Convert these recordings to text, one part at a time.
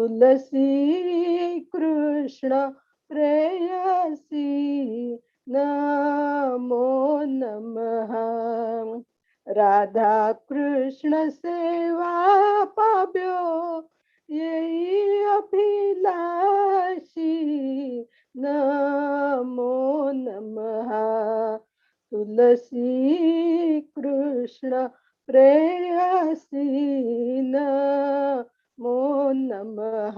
तुलसी कृष्ण प्रेयसी नमो नमः। राधा कृष्ण सेवा पाव्यो यही अभिलाषी नमो नमः। तुलसी कृष्ण प्रेयसी नमो नमः।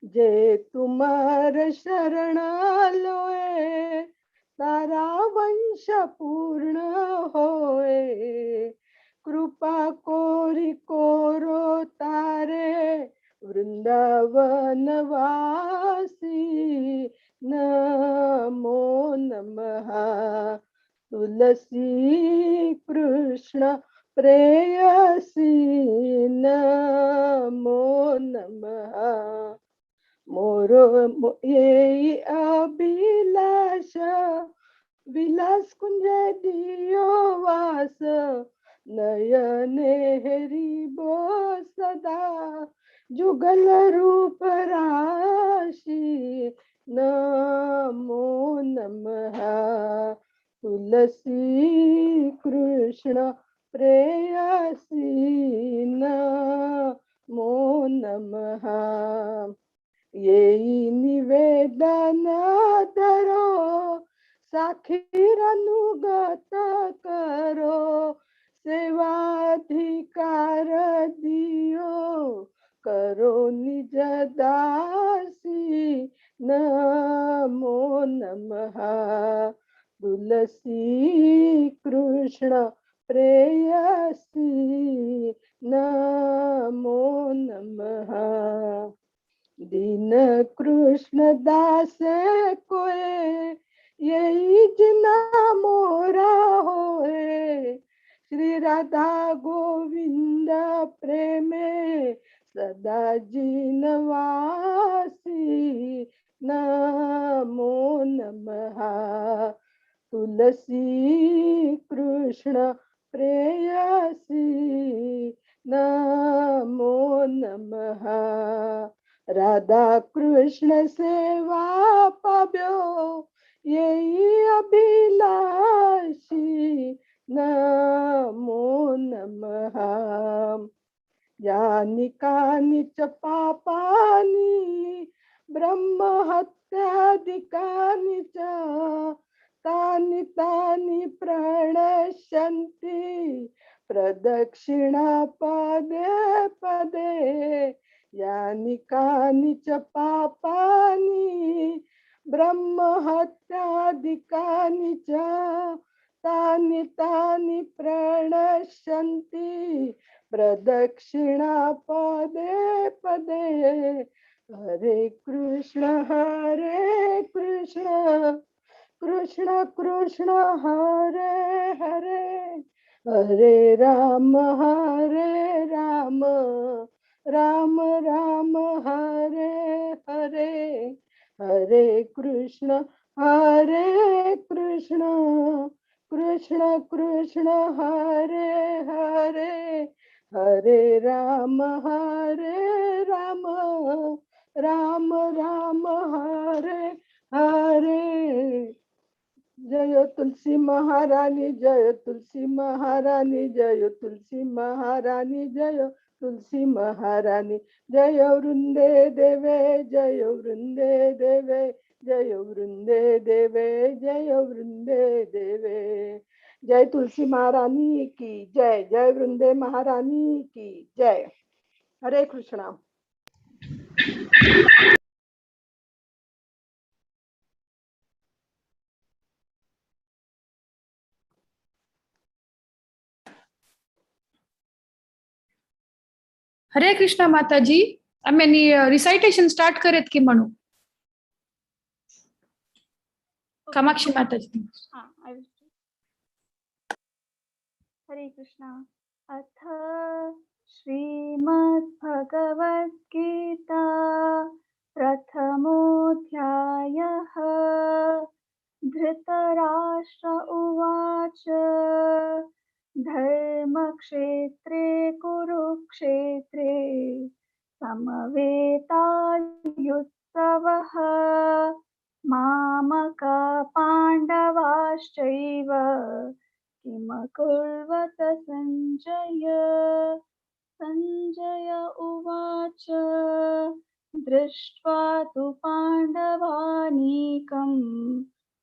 जे तुम्हार शरण लोए तारा वंश पूर्ण होए, कृपा कोरी कोरो तारे वृंदावन वासी नमो नमः। तुलसी कृष्ण प्रेयसी नमो नमः। मोरो ये अभिलाष विलास कुंज दियो वास, नयने हरि बो सदा जुगल रूप राशि नमो नमः। तुलसी कृष्ण प्रेयसी नमो नमः। येई निवेदन धरो साखीर अनुगत करो, सेवाधिकार दियो करो निज दासी नमो नमः। तुलसी कृष्ण प्रेयसी नमो नमः। दीन कृष्ण दास कोए यही जिना मोरा होए, श्री राधा गोविंद प्रेमे सदा जिनवासी नमो नमः। तुलसी कृष्ण प्रेयसी नमो नमः। राधा कृष्ण सेवा पाव्यो यही अभिलाषी नमो नमः। यानि कानि च पापानि ब्रह्म हत्यादिकानि च तानि तानि प्रणश्यन्ति प्रदक्षिणा पदे पदे। यानि कानि च पापानि ब्रह्म हत्यादिकानि च तानि तानि प्रणश्यन्ति प्रदक्षिणा पदे पदे। हरे कृष्ण कृष्ण कृष्ण हरे हरे, हरे राम राम राम हरे हरे, हरे कृष्ण कृष्ण कृष्ण हरे हरे, हरे राम राम राम हरे हरे। जय तुलसी महारानी जय तुलसी महारानी जय तुलसी महारानी जय तुलसी महारानी जय वृंदे देवे जय वृंदे देवे जय वृंदे देवे जय वृंदे देवे। जय तुलसी महारानी की जय, जय वृंदे महारानी की जय। हरे कृष्णा। हरे कृष्णा माताजी, आम्ही रिसाइटेशन स्टार्ट करेत की म्हणू कामाक्षी माताजी। हाँ, I will. हरे कृष्णा। अथ श्रीमद्भगवद्गीता प्रथमोऽध्यायः। धृतराष्ट्र उवाच, धर्मक्षेत्रे कुरुक्षेत्रे समवेतायुत्सवः। मामक पाण्डवाश्चैव किमकुर्वत सञ्जय। सञ्जय उवाच दृष्ट्वा तु पाण्डवानीकं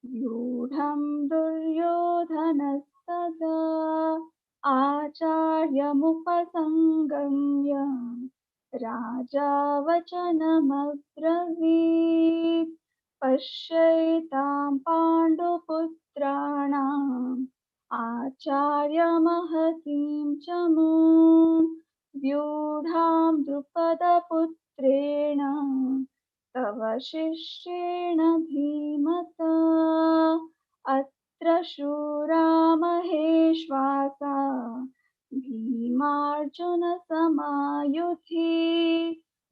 व्यूढं दुर्योधनस्तदा आचार्यमुपसङ्गम्य राजा वचनमब्रवीत्। पश्यैतां पाण्डुपुत्राणाम् आचार्यमहतीं च मूं व्यूढां द्रुपदपुत्रेण तव शिष्येण धीमता। अत्र शूरा महेश्वासा भीमार्जुनसमायुधि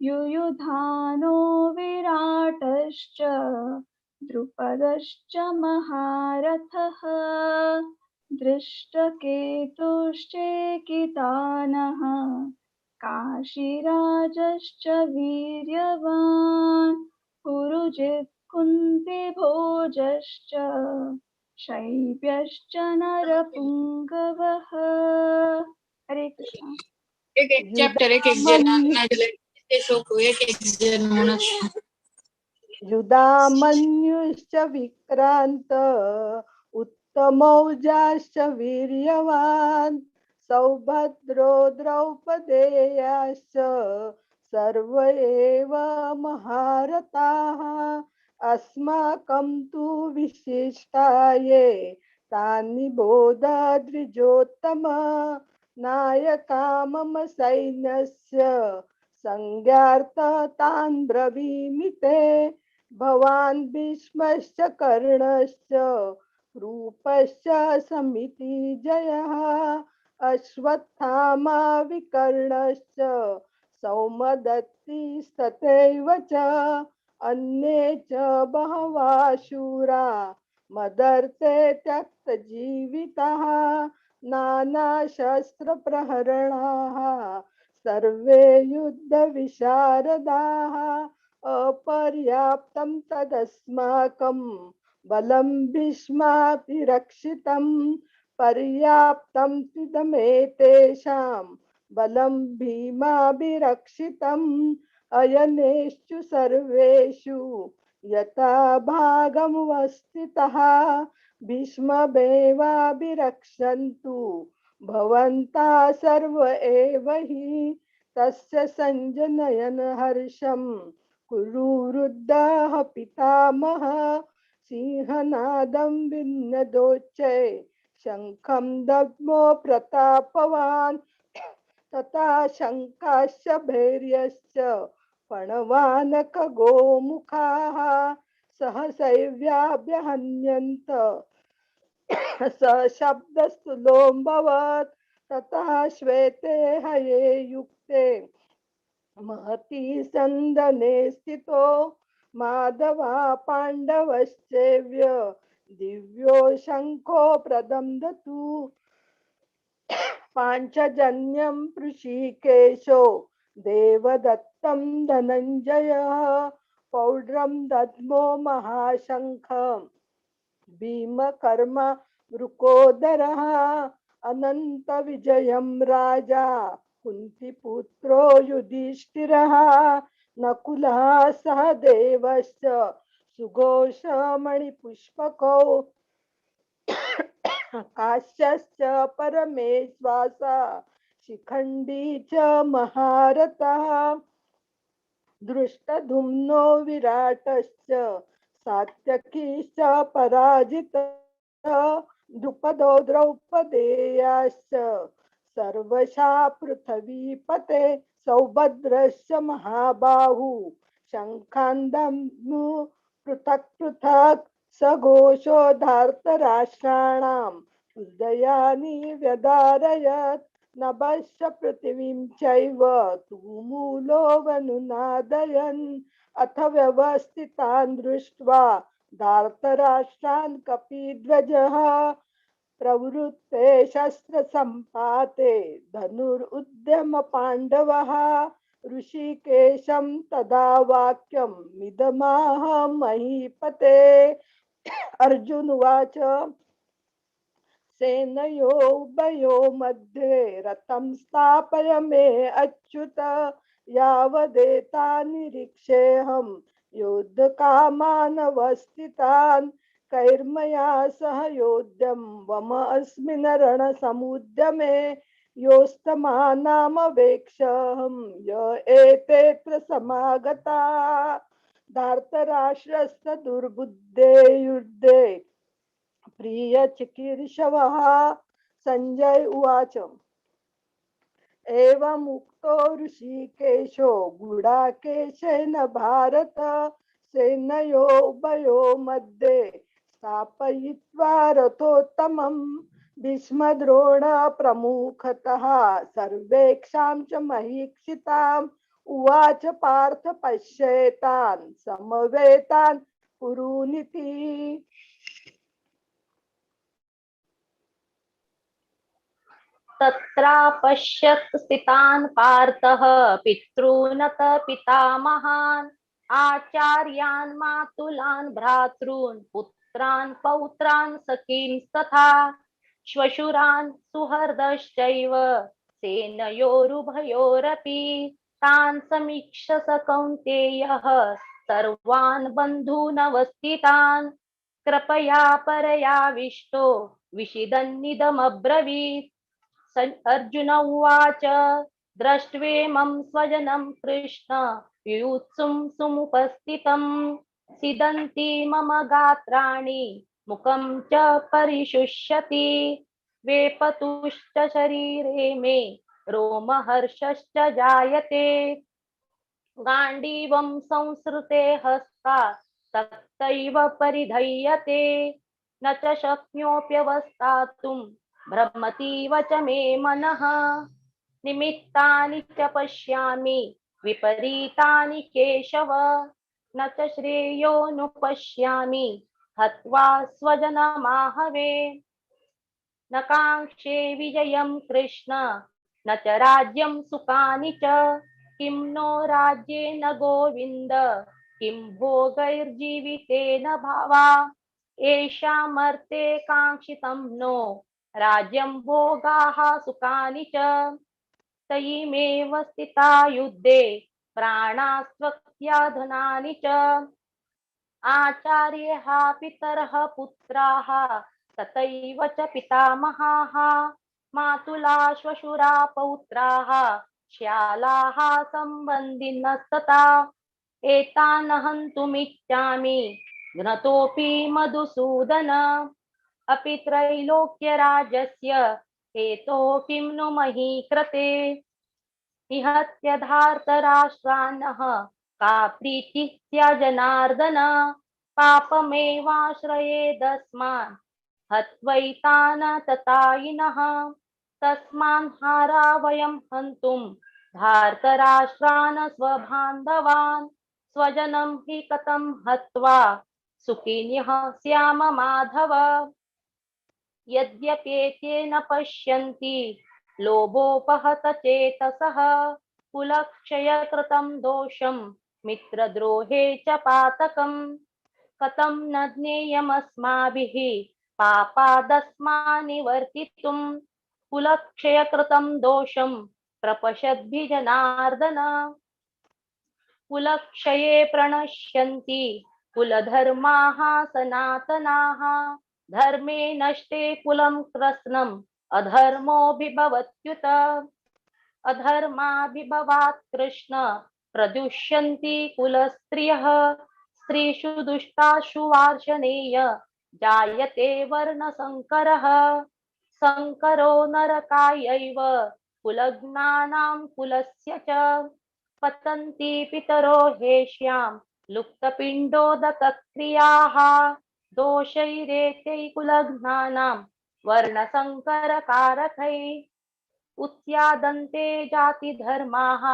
युयुधानो विराटश्च द्रुपदश्च महारथः। दृष्टकेतुश्चेकितानः काशीराजश्च वीर्यवान् पुरुजित् कुन्तिभोजश्च शैब्यश्च नरपुङ्गवः। हरे कृष्ण। एक एक चॅप्टर एक एक जण ते शोक एक एक जण म्हणत। युधामन्युश्च विक्रांत उत्तमौजाश्च वीर्यवान् सौभद्रो द्रौपदेयाश्च सर्व एव महारथाः। अस्माकं तु विशिष्टाये तानि बोध द्विजोत्तम नायका मम सैन्यस्य संज्ञार्थ तान् ब्रवीमि ते। भवान् भीष्मश्च कर्णश्च रूपश्च समितिजयः अश्वत्थामा विकर्णश्च सौमदत्तिस्तथैव च अन्ये च बहवः शूरा मदर्थे त्यक्तजीविताः नानाशस्त्रप्रहरणाः सर्वे युद्धविशारदाः। अपर्याप्तं तदस्माकं बलं भीष्मापि रक्षितं पर्याप्तं त्विदमेतेषां बलं भीमाभिरक्षितम्। अयनेषु सर्वेषु यथा भागं वस्थितः भीष्ममेवाभिरक्षन्तु भवन्तः सर्व एव हि। तस्य सञ्जनयन हर्षं कुरु वृद्धः पितामह सिंहनादं विन्नदोच्चै शङ्खं दद्मो प्रतापवान्। तथा शङ्काश्च भैर्यश्च पणवानकगोमुखाः सहसैव्याभ्यहन्यन्त सशब्दस्तुलोऽभवत्। ततः श्वेते हये युक्ते महती सन्दने स्थितो माधवा पाण्डवश्चैव्य दिव्यो शङ्खो प्रदं दतु। पाञ्चजन्यं पृषिकेशो देवदत्तं धनञ्जयः पौड्रं दद्मो महाशङ्खं भीमकर्मा वृकोदरः। अनन्तविजयं राजा कुन्तीपुत्रो युधिष्ठिरः नकुलः सहदेवश्च सुघोषमणिपुष्पकौ काश्यश्च परमेश्वासा शिखण्डी च महारथः। दृष्टधुम्नो विराटश्च सात्यकीश्च पराजितः द्रुपदो द्रौपदेयाश्च सर्वशा पृथ्वीपते। सौभद्रश्च महाबाहु शङ्खान्दमु पृथक् पृथक् सघोषो धार्तराष्ट्राणां हृदयानि व्यदारयत्। नभश्च पृथिवीं चैव तुमुलो वनुनादयन्। अथ व्यवस्थितान् दृष्ट्वा धार्तराष्ट्रान् कपिध्वजः प्रवृत्ते शस्त्रसम्पाते धनुरुद्यम पाण्डवः। ऋषिकेशं तदा वाक्यं मिदमाह महीपते। अर्जुन उवाच सेनयोर्उभयो मध्ये रथं स्थापय मे अच्युत यावदेतानिरीक्षेऽहं युद्धकामानवस्थितान् कैर्मया सह योध्यं वम अस्मिन् रणसमुद्यमे योस्तमानामवेक्षहं य एतेऽत्र समागता। धार्तराष्ट्रस्य दुर्बुद्धे युद्धे प्रियचिकीर्षवः। संजय उवाच एवमुक्तो ऋषिकेशो गुडाकेशेन भारत सेनयोर्उभयो मध्ये स्थापयित्वा रथोत्तमं भीष्मद्रोण प्रमुखतः सर्वेक्षां च महीक्षिताम् उवाच पार्थ पश्येतान् समवेतान् कुरूनिति। तत्रापश्यत् स्थितान् पार्थः पितॄनत पितामहान् आचार्यान् मातुलान् भ्रातॄन् पुत्रान् पौत्रान् सखींस्तथा श्वशुरान् सुहृदश्चैव सेनयोरुभयोरपि तान् समीक्ष स कौन्तेयः सर्वान् बन्धूनवस्थितान् कृपया परयाविष्टो विषिदन्निदमब्रवीत्। अर्जुन उवाच दृष्ट्वेमं स्वजनं कृष्ण युयुत्सुं समुपस्थितं सीदन्ति मम गात्राणि मुखं च परिशुष्यति वेपतुश्च शरीरे मे रोमहर्षश्च जायते। गाण्डीवं संसृते हस्तात् तत्रैव परिधीयते न च शक्नोप्यवस्थातुं भ्रमतीव च मे मनः। निमित्तानि च पश्यामि विपरीतानि केशव न च श्रेयोनुपश्यामि हत्वा स्वजनमाहवे। न काङ्क्षे विजयं कृष्ण न च राज्यं सुखानि च किं नो राज्येन गोविन्द किं भोगैर्जीवितेन भावा। एषामर्थे काङ्क्षितं नो राज्यं भोगाः सुखानि च तयिमेव स्थिता युद्धे प्राणास्त्वक्त्याधनानि च। आचार्याः पितरः पुत्राः तथैव च पितामहाः मातुला श्वशुरा पौत्राः श्यालाः सम्बन्धिनस्तथा एतान् हन्तुमिच्छामि घ्नतोऽपि मधुसूदन। अपि त्रैलोक्यराजस्य हेतोः किं नु मही कृते निहत्यधार्तराष्ट्रान्नः का प्रीतिः स्या जनार्दन। पापमेवाश्रयेदस्मान् हत्वैतान् ततायिनः तस्मान् हारा वयं हन्तुं धार्तराष्ट्रान् स्वबान्धवान् स्वजनं हि कथं हत्वा सुखिनः स्याम माधव। यद्यप्येते न पश्यन्ति लोभोपहत चेतसः कुलक्षयकृतं दोषं मित्रद्रोहे च पातकं कथं न ज्ञेयमस्माभिः पापादस्मानिवर्तितुं कुलक्षयकृतं दोषं प्रपश्यद्भिजनार्दन। कुलक्षये प्रणश्यन्ति कुलधर्माः सनातनाः धर्मे नष्टे कुलं कृत्स्नम् अधर्मोऽभिभवत्युत। अधर्माभिभवात् कृष्ण प्रदुष्यन्ति कुलस्त्रियः स्त्रीषु दुष्टाशु वार्षणेय जायते वर्णसंकरः। संकरो नरकायैव कुलज्ञानां कुलस्य च पतन्ति पितरो हेष्यां लुप्तपिण्डोदकक्रियाः दोषैरेतै कुलज्ञानां वर्णसंकरकारकैः। उत्स्यादन्ते जातिधर्माः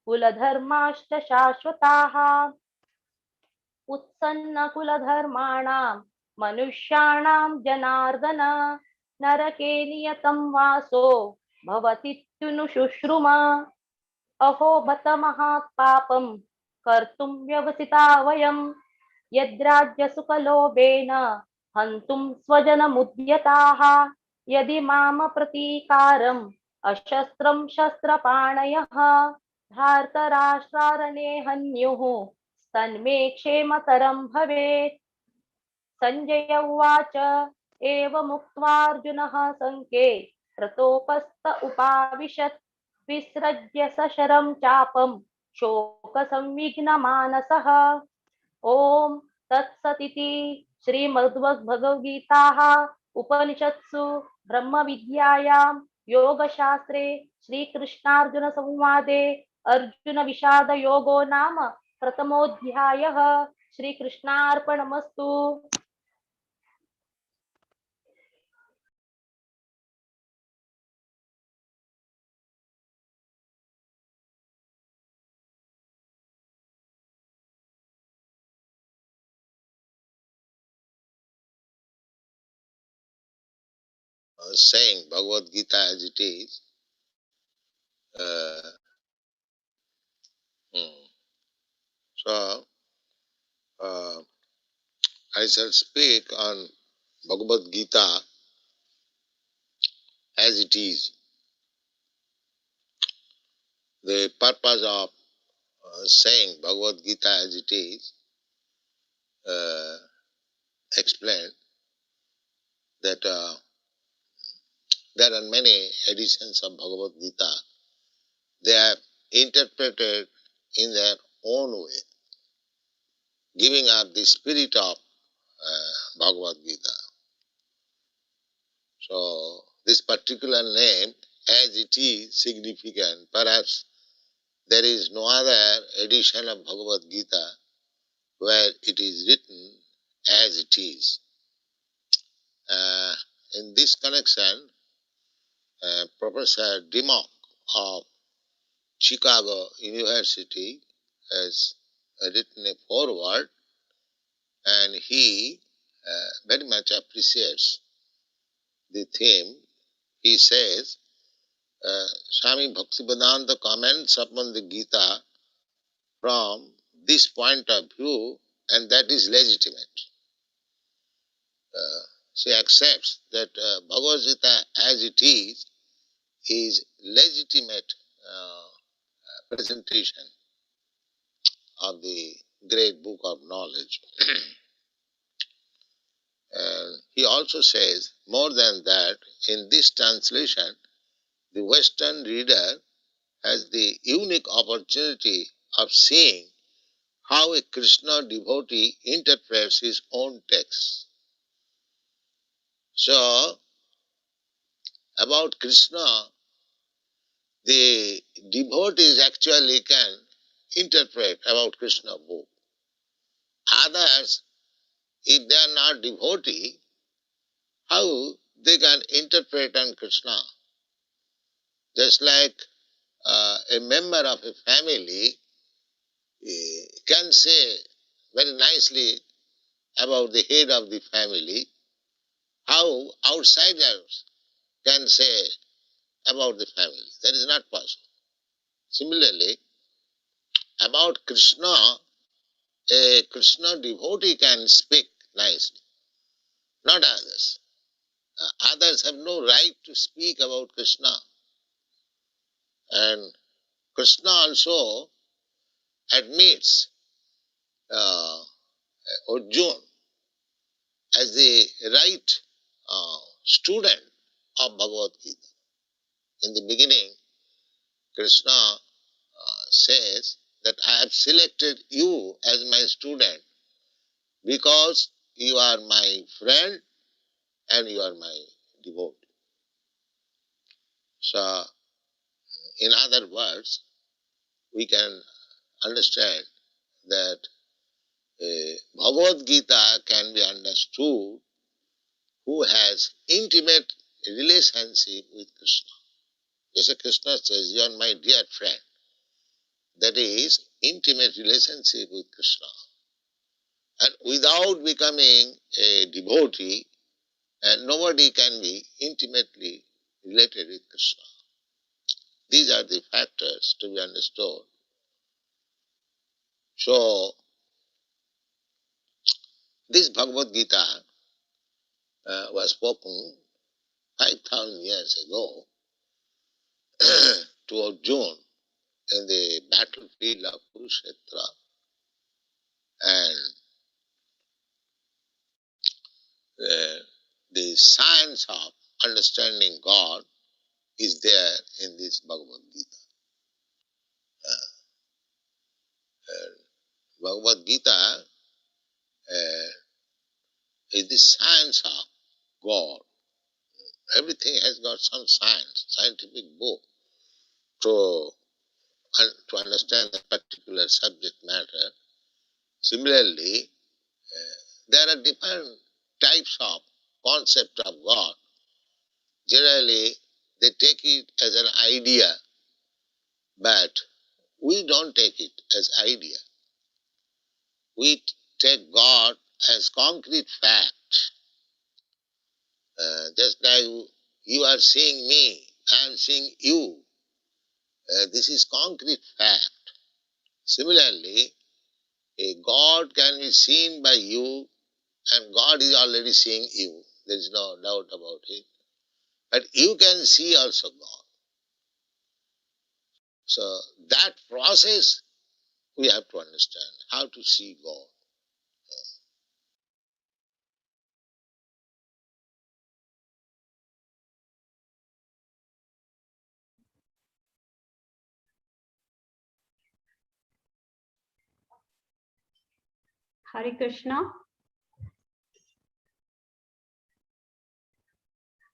कुलधर्माश्च शाश्वताः उत्सन्नकुलधर्माणां मनुष्याणां जनार्दन नरके नियतं वासो भवतीत्युनुशुश्रुमा। अहो बत महात् पापं कर्तुं व्यवसिता वयं यद्राज्यसुखलोभेन हन्तुं स्वजनमुद्यताः। यदि माम प्रतीकारम् अशस्त्रं शस्त्रपाणयः धार्तराष्ट्रारणे हन्युः तन्मे क्षेमतरं भवेत्। संजय उवाच एवमुक्त्वार्जुनः सङ्के रतोपस्थ उपाविशत् विसृज्य सशरं चापं शोकसंविघ्नमानसः। ॐ तत्सदिति श्रीमद्भगवद्गीताः उपनिषत्सु ब्रह्मविद्यायां योगशास्त्रे श्रीकृष्णार्जुन संवादे अर्जुन विषाद योगो नाम प्रथमोऽध्यायः। श्रीकृष्णार्पणमस्तु। Saying Bhagavad Gita as it is, So, I shall speak on Bhagavad Gita as it is. The purpose of saying Bhagavad Gita as it is, explained that there are many editions of Bhagavad Gita. They are interpreted in their own way, giving up the spirit of Bhagavad Gita. So, this particular name, as it is significant, perhaps there is no other edition of Bhagavad Gita where it is written as it is. In this connection, Professor Dimmock of Chicago University has written a foreword, and he very much appreciates the theme. He says, Swami Bhaktivedanta comments upon the Gita from this point of view, and that is legitimate. She accepts that Bhagavad Gita as it is legitimate presentation of the great book of knowledge. And he also says, more than that, in this translation, the Western reader has the unique opportunity of seeing how a Krishna devotee interprets his own text. So, about Krishna, the devotees actually can interpret about Krishna book. Others, if they are not devotee, how they can interpret on Krishna? Just like a member of a family can say very nicely about the head of the family, how outsiders can say about the family. That is not possible. Similarly, about Krishna, a Krishna devotee can speak nicely, not others. Others have no right to speak about Krishna. And Krishna also admits Arjuna as the right student of Bhagavad Gita. In the beginning, Krishna says that I have selected you as my student because you are my friend and you are my devotee. So, in other words, we can understand that Bhagavad Gita can be understood who has intimate relationship with Krishna. Just Krishna says, you are my dear friend. That is intimate relationship with Krishna. And without becoming a devotee, and nobody can be intimately related with Krishna. These are the factors to be understood. So, this Bhagavad Gita was spoken 5,000 years ago to Arjuna in the battlefield of Kurukshetra, and the science of understanding God is there in this Bhagavad Gita. Bhagavad Gita is the science of God. Everything has got some science, scientific book to understand a particular subject matter. Similarly, there are different types of concept of God. Generally, they take it as an idea, but we don't take it as idea. We take God as concrete fact. Just like you are seeing me, I am seeing you. This is concrete fact. Similarly, a God can be seen by you, and God is already seeing you. There is no doubt about it. But you can see also God. So that process we have to understand, how to see God. Hare Krishna.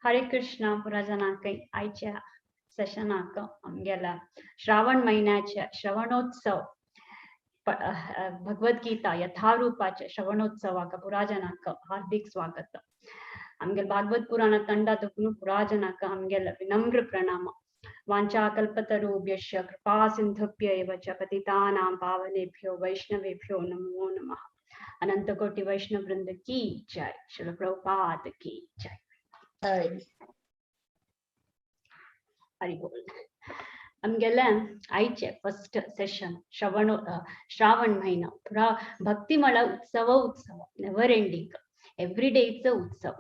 Hare Krishna पुराजनाक आयच्या सेशनाक आमगेला श्रावण महिन्याच्या श्रवणोत्सव भगवद्गीता यथारूपाच्या श्रवणोत्सवाक पुराजनाक हार्दिक स्वागत. आमगेल भागवत पुराण ತಂಡ ತುಕುನು ಪುರಾಜನಾಕ आमगेल विनम्र प्रणाम. वाञ्छाकल्पतरुभ्यश्च कृपा सिन्धुभ्य एव च पतितानां पावनेभ्यो वैष्णवेभ्यो नमो नमः. अनंत कोटि वैष्णव वृंद की जय. श्रील प्रभुपाद की जय. हरि बोल. आमगेले आयचे फर्स्ट सेशन श्रवण श्रावण महिना पुरा भक्ती म्हळ्यार उत्सव उत्सव never ending every day it's a उत्सव.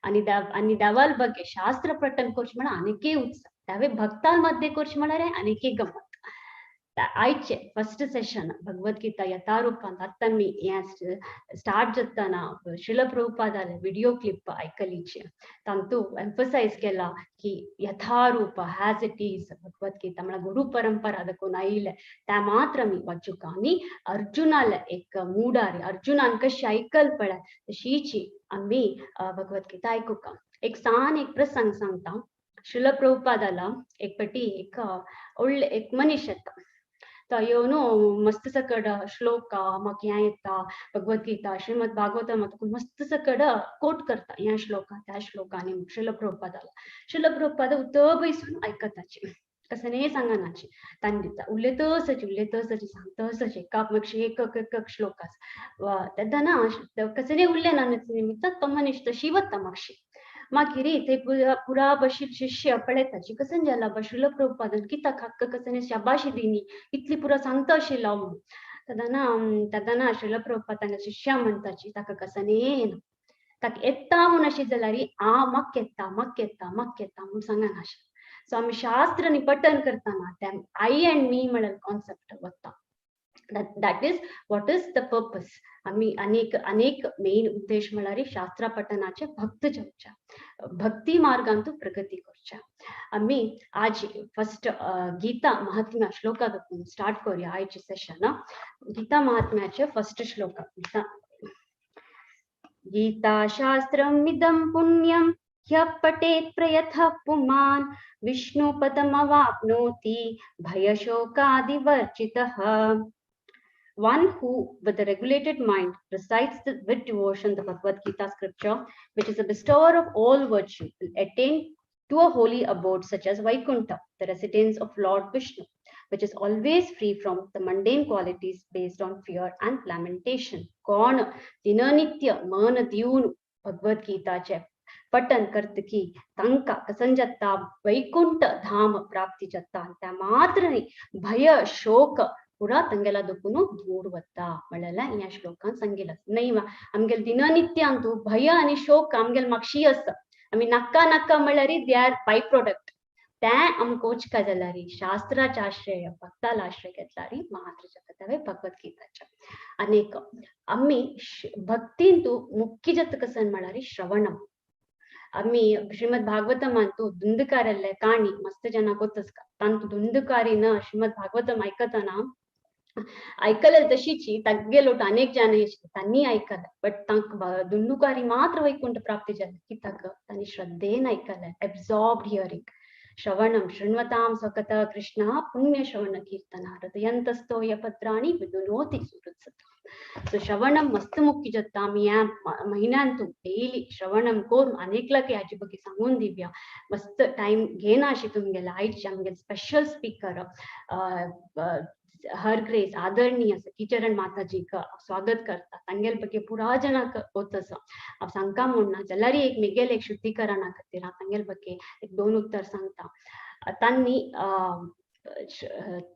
आणि देवाल बगे शास्त्र पठन करचें म्हळ्यार आनीकय उत्सव, त्यावे भक्तां मध्ये करचें म्हळ्यार आनीकय गमत. आयचे फर्स्ट सेशन भगवद्गीता यथारूपांत आतां आमी हें स्टार्ट जातना श्रील प्रभुपादाले व्हिडिओ क्लिप आयकलीचे तांतू एम्फसायज केला की यथारूप has it is Bhagavad Gita म्हळ्यार गुरु परंपरा दाखोवन आयिल्लें त्या मात्र आमी वाचूंक. आनी अर्जुनाले एक मुडारी अर्जुनान कशें आयकल पळय तशीची आमी भगवद्गीता आयकूंक. एक सान एक प्रसंग सांगता. श्रील प्रभुपादाला एक पटी एक व्हडले एक मनीस येता, तो येवन मस्त सकड श्लोक म्हाका हें येता भगवद्गीता श्रीमद भागवतम मस्त सकड कोट करता ह्या श्लोका त्या श्लोकांनी श्रील प्रभुपादाला. श्रील प्रभुपाद उतर बैसून आयकताची कसनेय सांगनाची तांणी उलयतसची उलयतसची सांगतसची एका मागशी एक एक एक श्लोकास तेन्ना कसनेय उरलें ना निमित्त तो मनीस तशी वता मागशी. मागीर थंय पुरा बशील शिष्य पळयताची कसन जाला बा श्रील प्रभुपादान कित्याक हक्क कसने शाबाशी दिनी इतली पुरा सांगता आशिल्लो म्हणून. तेन्ना तेन्ना श्रील प्रभुपाद तांगे शिष्या म्हणटाची ताका कसने येना ताका येता म्हूण अशें जाल्यार आ म्हाका येता म्हाका येता म्हाका येता म्हूण सांगना अशें. सो आमी शास्त्र पठन करतना ते I and मी म्हळ्यार कॉन्सेप्ट वता. That is what is the purpose. आमी अनेक अनेक मेन उद्देश म्हळ्यार शास्त्र पठनाचे भक्त जावच्या भक्ती मार्गांतू प्रगती करच्या. आमी आज फर्स्ट गीता महात्म्या श्लोका स्टार्ट करूया आयचे सेशन. गीता महात्म्याचे फर्स्ट श्लोक. गीता शास्त्रम इदं पुण्यं ह्यः पठेत् प्रयतः पुमान् विष्णुपदमवाप्नोति भयशोकादिवर्जितः. One who, with a regulated mind, recites with devotion the Bhagavad Gita scripture, which is a bestower of all virtue, will attain to a holy abode such as Vaikuntha, the residence of Lord Vishnu, which is always free from the mundane qualities based on fear and lamentation. Kon dinanitya man diyun Bhagavad Gita che पठन करतकी तांकां कसन जाता वैकुंठ धाम प्राप्ती जाता. त्या मात्र न्ही भय शोक पुरा तांगेला दुखून दूर वता म्हणलें ह्या श्लोकान सांगिल्लें. न्ही आमगेले दिननित्य अंतू भय आनी शोक आमगेले मागशी आसता. आमी नाका नाका म्हणल्यार they are by product. तें आमकां वचका जाल्यार शास्त्राचे आश्रय भक्ताला आश्रय घेतल्यार मात्र जाता. तें भगवद्गीताचें. आनीक आमी भक्तींतू मुख्य जाता कसन म्हळ्यार श्रवणम. आमी श्रीमद भागवतमांतू ದುಂದುಕಾರಲ್ಲೇ ಕಾಣಿ ಮಸ್ತ್ ಜನ ಗೊತ್ತಸ್ಕ तांतू ದುಂದುಕಾರಿನ ಶ್ರೀಮದ್ भागवतम आयकतना आयकले तशीची तागेलोट अनेक जन तांणी आयकले बट तांकां ದುಂದುಕಾರಿ मात्र वैकुंठ प्राप्ती जालें कित्याक तांणी श्रद्धेन आयकलें. Absorbed hearing. श्रवणम शृण्वतां स्वकथ कृष्ण पुण्य श्रवण कीರ್ತन हृदयन्तस्थो यपत्राणि विदुनोति सुहृत्सताम्. सो श्रवणम मस्त मुख्य जाता. आमी ह्या म्हयन्यांतू डेली श्रवणम करून अनेकलाक हाचे ಬಗ್ಗೆ सांगून दिवया. मस्त टायम घेना अशें तुमगेले आयचे आमगेले स्पेशल स्पीकर हर ग्रेस आदरणीय सखीचरण माताजीक स्वागत करता. तांगेले ಬಗ್ಗೆ पुरा जनाक गोत आसा. हांव सांगता म्हूण ना जाल्यार एक मेगेले एक शुद्धीकरणा खातीर हांव तांगेले ಬಗ್ಗೆ एक दोन उत्तर सांगता. तांणी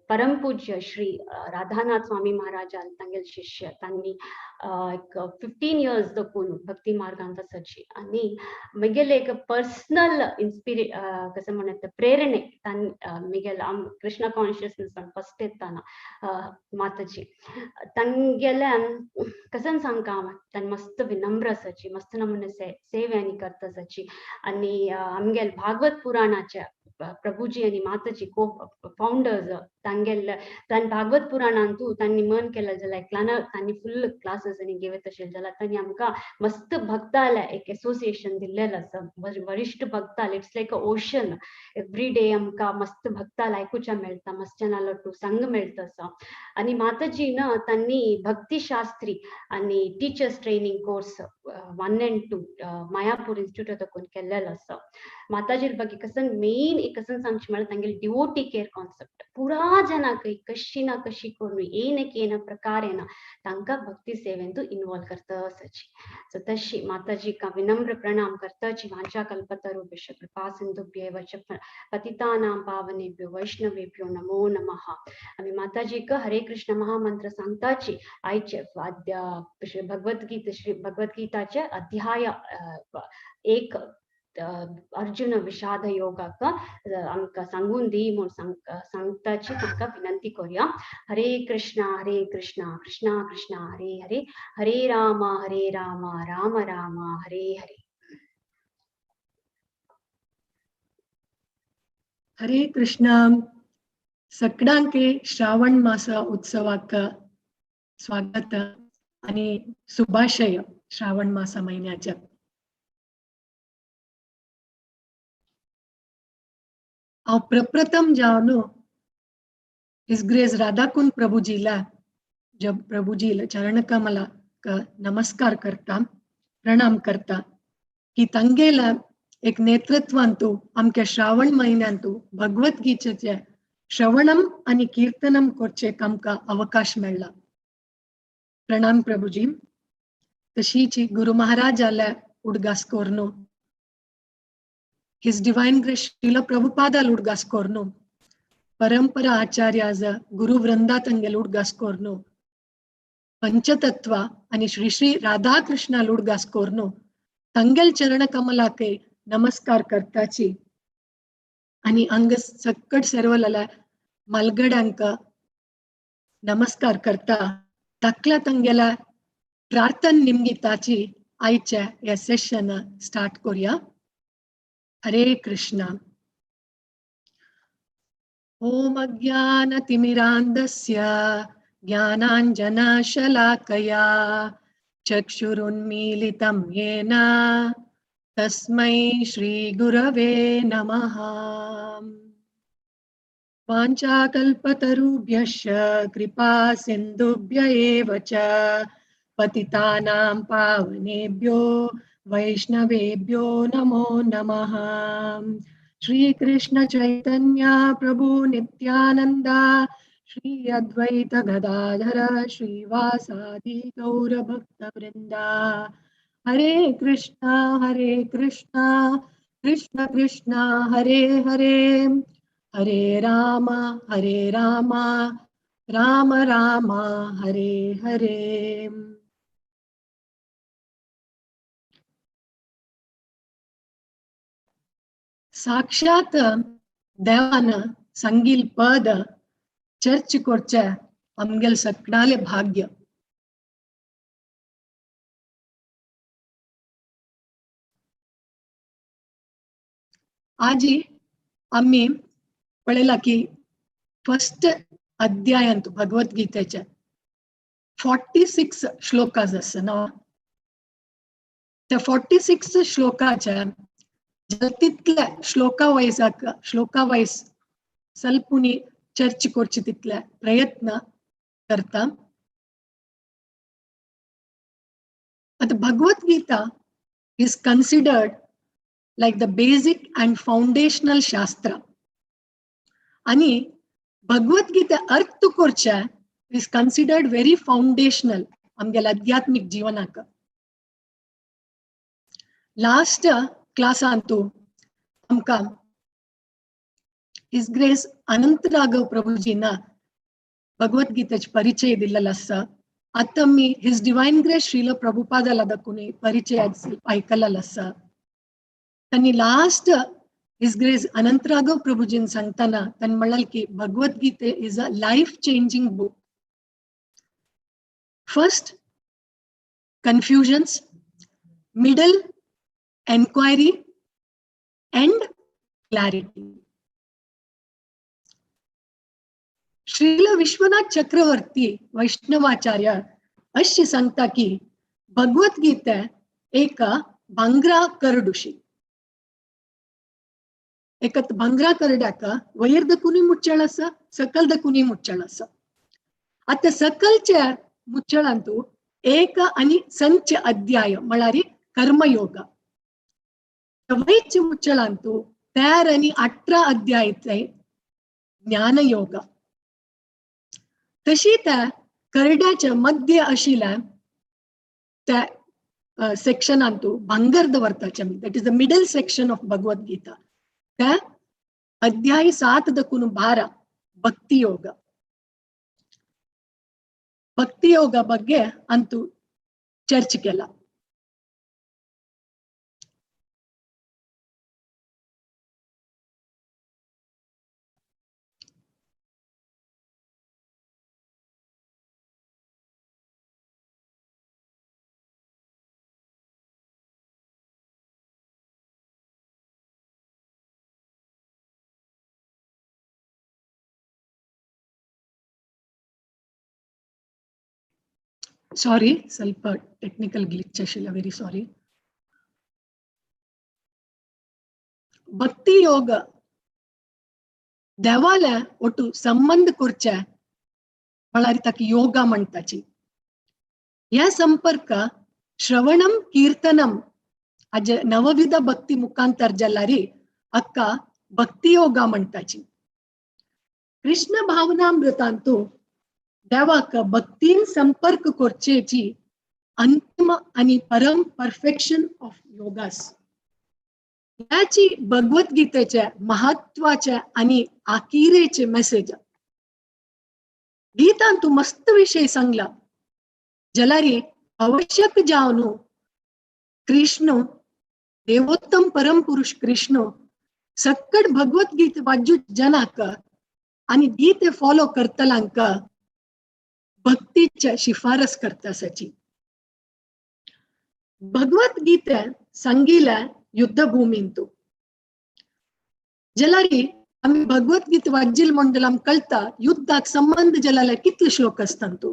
परमपूज्य श्री राधानाथ स्वामी महाराजान तांगेले शिष्य तांणी एक 15 इयर्स दकून भक्ती मार्गांत आसाची आनी मेगेले एक पर्सनल इन्स्पिरे कसं म्हणत प्रेरणे तांणी मेगेले कृष्ण कॉन्शियसनेस फस्ट येताना माताजी तांगेले कसं सांगता हांव तांणी मस्त विनम्र आसाची मस्त नमुने सेवे आनी करता आसाची. आनी आमगेले भागवत पुराणाच्या प्रभुजी आनी माताजी को फाउंडर्स तांगेले तांणी भागवत पुराणांतू तांणी मन केलें जाल्यार एकल्यान तांणी फुल क्लासीस आनी घेवत आशिल्लें जाल्यार तांणी आमकां मस्त भक्ताले एक एसोसिएशन दिल्लें आसा. वरिश्ठ भक्ताले it's like a ocean. Every day आमकां मस्त भक्ताले आयकुच्या मेळटा मस्त जनालो टू संग मेळटा आसा. आनी माताजी ना तांणी भक्ती शास्त्री आनी teachers training course 1 and 2 Mayapur institute दाखोवन केल्लेलो आसा. माताजी ಬಗ್ಗೆ कसन मेन एक कसन सांगचें म्हळ्यार तांगेले डिवोटी केअर कॉन्सेप्ट पुरा जनाक कशी ना कशी करून येन केन प्रकारेन तांकां भक्ती सेवेंतू इन्वॉल्व करता आसाची. सो तशी माताजीका विनम्र प्रणाम करताची. वांछा कल्पतरुभ्यश्च कृपा सिंधुभ्येव च पतितानां पावनेभ्यो वैष्णवेभ्यो नमो नमः. आमी माताजीक हरे कृष्ण महामंत्र सांगताची. आयचे भगवद्गीता श्री भगवद्गीताचे अध्याय 1 अर्जुन विषाद योगाक आमकां सांगून दी म्हूण सांगताची तांकां विनंती करुया. हरे कृष्णा कृष्णा कृष्णा हरे हरे हरे राम राम राम हरे हरे. हरे कृष्णा. सगळ्यांके श्रावण मास उत्सवाक स्वागत आणि शुभाशय श्रावण मासा महिन्याच्या. हांव प्रप्रथम जावन his grace Radhakund प्रभुजीला जब प्रभुजी चरण कमला नमस्कार करता प्रणाम करता की तांगेला एक नेतृत्वांतू आमच्या श्रावण महिन्यांतू भगवद्गीतेचे श्रवणम आणि कीर्तनम करचे आमकां अवकाश मेळ्ळा. प्रणाम प्रभुजी. तशीच गुरु महाराजाला उडगास कोरनो his divine grace Srila प्रभुपादाल उडगास कोरनो परंपरा आचार्याज गुरु वृंदातंगेल उडगास कोरनो पंचतत्व आणि श्री श्री राधाकृष्णा उडगास कोरनो तंगेल चरण कमलाके नमस्कार करताची आणि अंग सक्कट सर्वला मलगडांक नमस्कार करता तकला तंगेला प्रार्थन निमगिताची आयच्या या सेशन स्टार्ट करूया. हरे कृष्णा. ओम अज्ञानतिमिरान्धस्य ज्ञानाञ्जनशलाकया चक्षुरुन्मीलितं येन तस्मै श्रीगुरवे नमः. वाञ्छाकल्पतरुभ्यश्च कृपा सिन्धुभ्य एव च पतितानां पावनेभ्यो वैष्णवेभ्यो नमो नमः. श्री कृष्ण चैतन्य प्रभु नित्यानंद श्री अद्वैत गदाधर श्रीवासादि गौर भक्त Vrinda. Hare Krishna Krishna Krishna Hare Hare, Hare Rama Rama Rama Hare Hare. साक्षात देवान सांगील पद चर्च करचे आमगेल सकडाले भाग्य. आजी आम्ही पळयला की फर्स्ट अध्यायांत भगवद्गीतेच्या 46 श्लोकास आसा ना, त्या 46 श्लोकाच्या तितल्या श्लोका वयसाक श्लोका वयस सल्पुणी चर्च करची तितल्या प्रयत्न करता. आता Bhagavad Gita is considered like the basic and foundational shastra, आणि भगवद्गीता अर्थ करच्या is considered very foundational आमगेल्या आध्यात्मिक जीवनाक. लास्ट क्लासांतू आमकां his grace अनंत राघव प्रभुजीना भगवद्गीतेचे परिचय दिल्लो आसा. आतां आमी his divine grace Srila प्रभुपादाला दाखोवन परिचय आयकल्लो आसा. त्यांनी लास्ट his grace अनंत राघव प्रभुजीन सांगताना त्यांनी म्हळाल की Bhagavad Gita is a life changing book. First confusions, middle enquiry and clarity. Srila Vishwanath Chakravarti Vaishnavacharya अशी सांगता की भगवद्गीता एक भांगरा करडुशी, एकत भांगरा करड्याक वयर दकुनी मुच्चळ आसा, सकल दकुनी मुच्चळ आसा. आतां सकलच्या मुच्चळांतू एक आनी संच अध्याय म्हळ्यार कर्मयोग, वयच्या मुच्चळांतू 13 आनी 18 अध्याय ज्ञानयोग. तशी त्या करड्याच्या मध्य आशिल्ल्या त्या सेक्शनांतू भांगर दवरताचे आमी, that is the middle section of Bhagavad Gita. त्या अध्याय 7 दकून 12 भक्तियोग, भक्तियोग ಬಗ್ಗೆ ಅಂತೂ ಚರ್ಚೆ केला. सॉरी, ಸ್ವಲ್ಪ ಟೆಕ್ನಿಕಲ್ ಗ್ಲಿಚ್ ಆಶಿಲ್ಲ, ವೆರಿ ಸಾರಿ. ಭಕ್ತಿ ಯೋಗ देवाला ಒಟ್ಟು संबंध करचे म्हळ्यार ताका योगा म्हणटाची. ह्या संपर्क श्रवणम कीर्तनम हाजे नवविध भक्ती मुखांतर जाल्यार अक्का भक्ती योगा म्हणटाची. कृष्ण भावनामृतांतू देवाक भक्तीन संपर्क करचेची अंतिम आणि परम परफेक्शन ऑफ योगास. याची भगवद्गीतेच्या महत्वाच्या आणि आकिरेचे मेसेज. गीतान तू मस्त विषय सांगला जलारी आवश्यक जावनु कृष्ण देवोत्तम परम पुरुष कृष्ण सक्कड भगवद्गीते वाजू जनाक आणि गीते फॉलो करतलांक भक्तीच्या शिफारस करतासाची. भगवद्गीता सांगिला युद्धभूमींतू जलारी आम्ही भगवद्गीता वाज्जील म्हणटल्यार आमकां कळटा युद्धाक संबंध जलाला कितले श्लोक आसतात तो,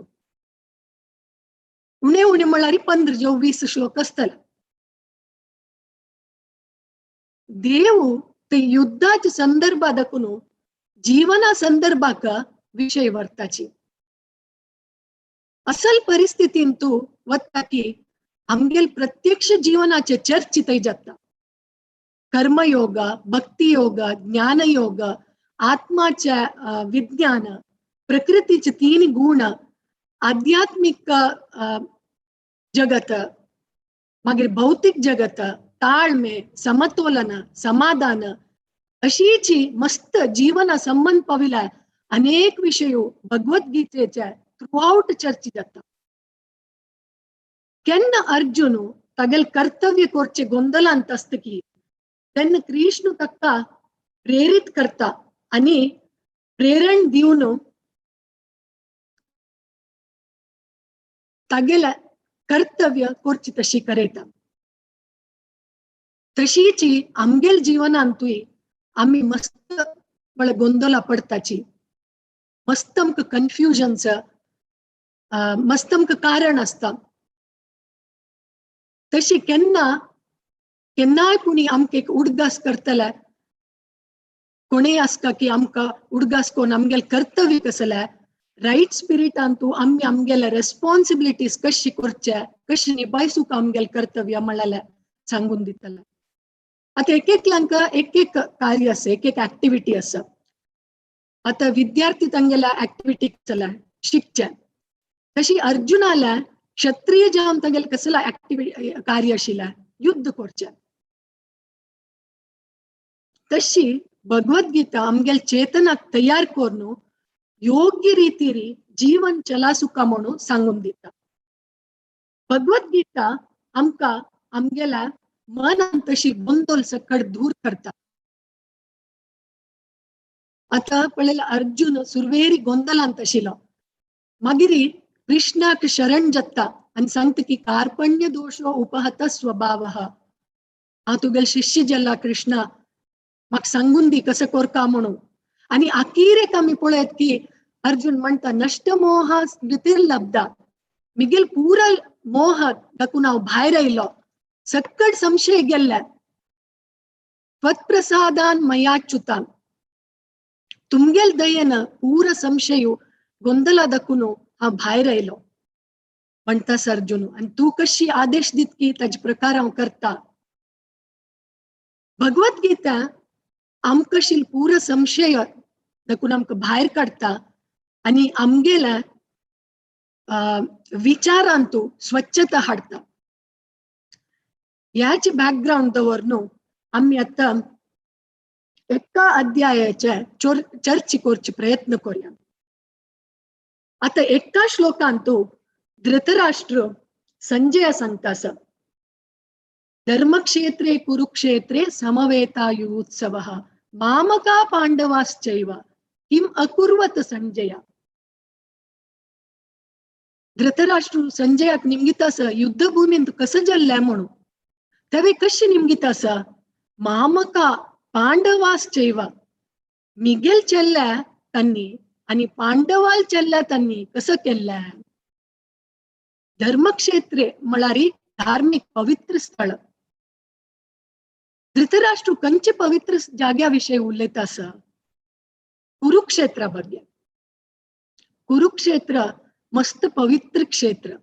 उणे उणे म्हळ्यार 15 जो 20 श्लोक आसतले. देव ते युद्धाच्या संदर्भात दाखोवन जीवना संदर्भाक विषय व्हरताची. असल परिस्थितीन तू वता की आमगेल प्रत्यक्ष जीवनाचे चर्च थंय जाता. कर्मयोग, भक्तियोग, ज्ञानयोग, आत्माच्या विज्ञान, प्रकृतीचे 3 गुण, आध्यात्मिक जगत, मागीर भौतीक जगत, ताळमे, समतोलन, समाधान अशीची मस्त जीवना संबंध पाविला अनेक विषय भगवद्गीतेच्या थ्रू आउट चर्चे जाता. केन्ना अर्जुन तागेल कर्तव्य कोरचे ಗೊಂದಲಾಂತ की तेन्ना कृष्ण ताका प्रेरित करता आणि प्रेरण दिवन तागेल कर्तव्य कोरची तशी करयता. तशीची आमगेल जीवनांतूय आमी मस्त म्हळ्यार गोंदला पडताची, मस्त आमकां कन्फ्युजन्स, मस्त आमकां कारण आसता. तशी केन्ना केन्नाय कोणी आमकां एक उडगास करतले, कोणूय आसता की आमकां उडगास कोन्न आमगेले कर्तव्य कसलें, रायट स्पिरिटान तूं आमी आमगेले रेस्पॉन्सिबिलिटीज कशी करचे, कशी निभायसूंक आमगेले कर्तव्य म्हळ्यार सांगून दितले. आतां एक एकल्यांक एक एक कार्य आसा, एक एक एक्टिविटी आसा. आतां विद्यार्थी तांगेल्या एक्टिविटी कसले शिकचे, तशी अर्जुनाल्या क्षत्रिय जावन तांगेले कसला एक्टिविटी कार्य आशिल्लें युद्ध करचें. तशी भगवद्गीता आमगेले चेतनाक तयार करून योग्य रीतीरी जीवन चलासुका म्हणून सांगून दिता. भगवद्गीता आमकां आमगेल्या मनान तशी गोंदोल सकट दूर करता. आतां पळयला अर्जुन सुरवेरी गोंदलांत आशिल्लो, मागीर कृष्णाक शरण जाता आनी सांगता की कार्पण्य दोशो उपहत स्वभाव, हांव तुगेल शिष्य जाला कृष्णा, म्हाका सांगून दी कसं कोरका म्हणून. आनी अखेरेक आमी पळयत की अर्जुन म्हणटा नश्ट मोह स्मृतिर्लब्धा, मिगेल पुरा मोह दाखून हांव भायर आयलो, सक्कड संशय गेल्ले, त्वत्प्रसादान मयाच्युतान, तुमगेल दयेन पूरा संशय ಗೊಂದಲ दाखून हांव भायर आयलो म्हणटा अर्जुन. आनी तूं कशी आदेश दितकी ताजे प्रकार हांव करता. भगवद्गीता आमकां शील पूरा संशय दाखून आमकां भायर काडटा आनी आमगेल्या विचारांतू स्वच्छता हाडटा. ह्याच बॅकग्रावंड दवर न्हू आमी आतां एका अध्यायाचे चर्चा करचे प्रयत्न करूया. आतां एका श्लोकांतू धृतराष्ट्र संजय सांगता आसा, धर्मक्षेत्रे कुरुक्षेत्रे समवेतायुत्सवः मामका पांडवाश्चैव किम अकुर्वत संजय. धृतराष्ट्र संजयाक निमगिता आसा युद्धभूमींत कसं जाल्लें म्हणून, तेवे कशी निमगिता आसा, मामका पांडवाश्चैव, मिगेल चेल्ल्या तांणी आनी पांडवाल चेल्ल्या तांणी कसं केल्लें. धर्मक्षेत्रे म्हळ्यार धार्मिक पवित्र स्थळ. धृतराष्ट्र खंयचे पवित्र जाग्या विशयी उलयता आसा, कुरुक्षेत्रा ಬಗ್ಗೆ. कुरुक्षेत्र मस्त पवित्र क्षेत्र.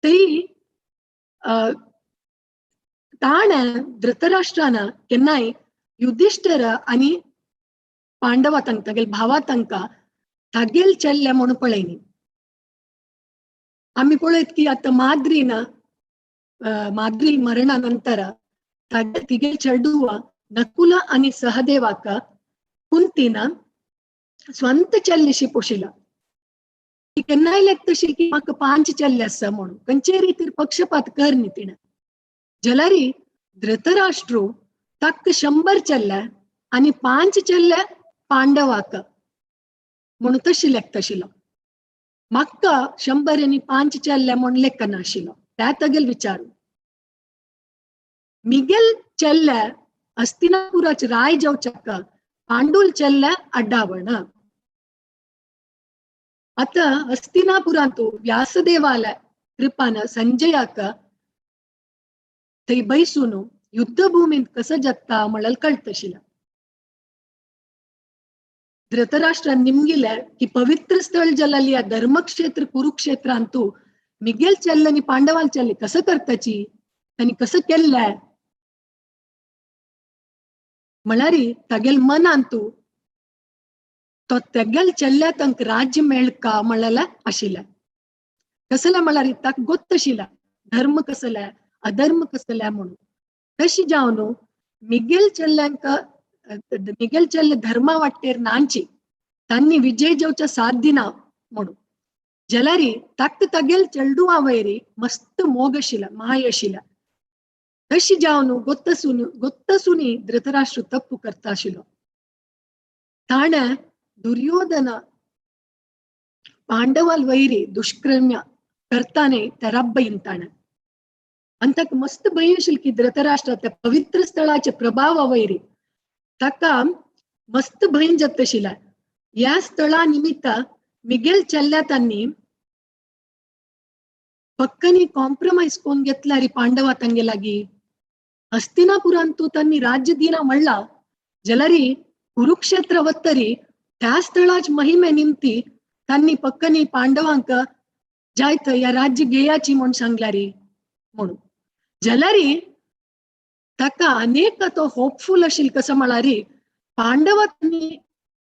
थंय ताणें धृतराष्ट्रान केन्नाय युधिष्ठिर आनी पांडवा तांकां तागेल भावा तांकां तागेल चेल्ले म्हणून पळयनी. आमी पळयत की आतां माद्रीन माद्री मरणा नंतर तिगेल चेडुवा नकुल आनी सहदेवाक कुंतीन स्वंत चेल्लेशी पोशिला. ती केन्नाय लेखतशी की म्हाका 5 चेल्ले आसा म्हणून, खंयचे रितीर पक्षपात कर न्ही तिणें. जाल्यार धृतराष्ट्र ताका 100 चेल्ले आनी 5 चेल्ले पांडवाक म्हणून तशी लेखताशिल्लो. म्हाका 100 आनी 5 चेल्ले म्हूण लेखनाशिल्लो त्या तागेल विचारू. मिगेल चेल्ले हस्तिनापुराचे राय जावच्याक पांडुल चेल्ले अड्डावण. आतां हस्तिनापुरांतू व्यासदेवाल्या कृपान संजयाक थंय बैसून युद्धभूमींत कसं जाता म्हळ्यार कळतशिल्लें. धृतराष्ट्रान निमगिले की पवित्र स्थळ जाल्ल्या धर्मक्षेत्र कुरुक्षेत्रांतू मिगेल चेल्ले आनी पांडवाल चेल्ले कसं करताची, तांणी कसं केल्लें म्हळ्यार तागेल मनांतू तो तेगेल चेल्ल्या तांकां राज्य मेळका म्हळ्यार आशिल्लें. कसलें म्हळ्यार ताका गोत्त आशिल्लें धर्म कसले अधर्म कसले म्हणून. तशी जावन मिगेल चल्ल्यांक मिगेल चल्ले धर्मा वाटेर नांची तांनी विजय जेवच्या साथ दिना म्हणून. जलारी ताक तगेल चेल्डुवा वैरी मस्त मोगशिला मायशिला. तशी जावन ಗೊತ್ತಸುನಿ ಧೃತರಾಷ್ಟ್ರ ತಪ್ಪು ಕರ್ತಾಶಿಲೋ. ತಾಣ ದುರ್ಯೋಧನ ಪಾಂಡವಾಲ್ ವೈರಿ ದುಷ್ಕರ್ಮ್ಯ ಕರ್ತಾನೆ ತೆರಬ್ಬ ಇಂತಾಣ. ಅಂತಕ್ ಮಸ್ತ್ ಭಯಶಿಲ್ಕಿ ಧೃತರಾಷ್ಟ್ರ ಪವಿತ್ರ ಸ್ಥಳಾचे ಪ್ರಭಾವ ವೈರಿ ತಕ್ಕ ಮಸ್ತ್ ಭಯಂ ಜತ್ತಶಿಲ. या ಸ್ಥಳ ನಿಮಿತ್ತ मिगेल चल्ल्या तांनी पक्कनी कॉम्प्रोमाइज कोण घेतला री पांडवा तांगे लागी. हस्तिनापुरांतू तांनी राज्य दिना म्हणला जलरी कुरुक्षेत्र वत्तरी त्या स्थळाच महिमे निमती तांनी पक्कनी पांडवांक जायत या राज्य घेयाची म्हणून सांगला री म्हणून. जलरी ताका अनेक तो होपफुल अशील कसं म्हळारी पांडवा तांनी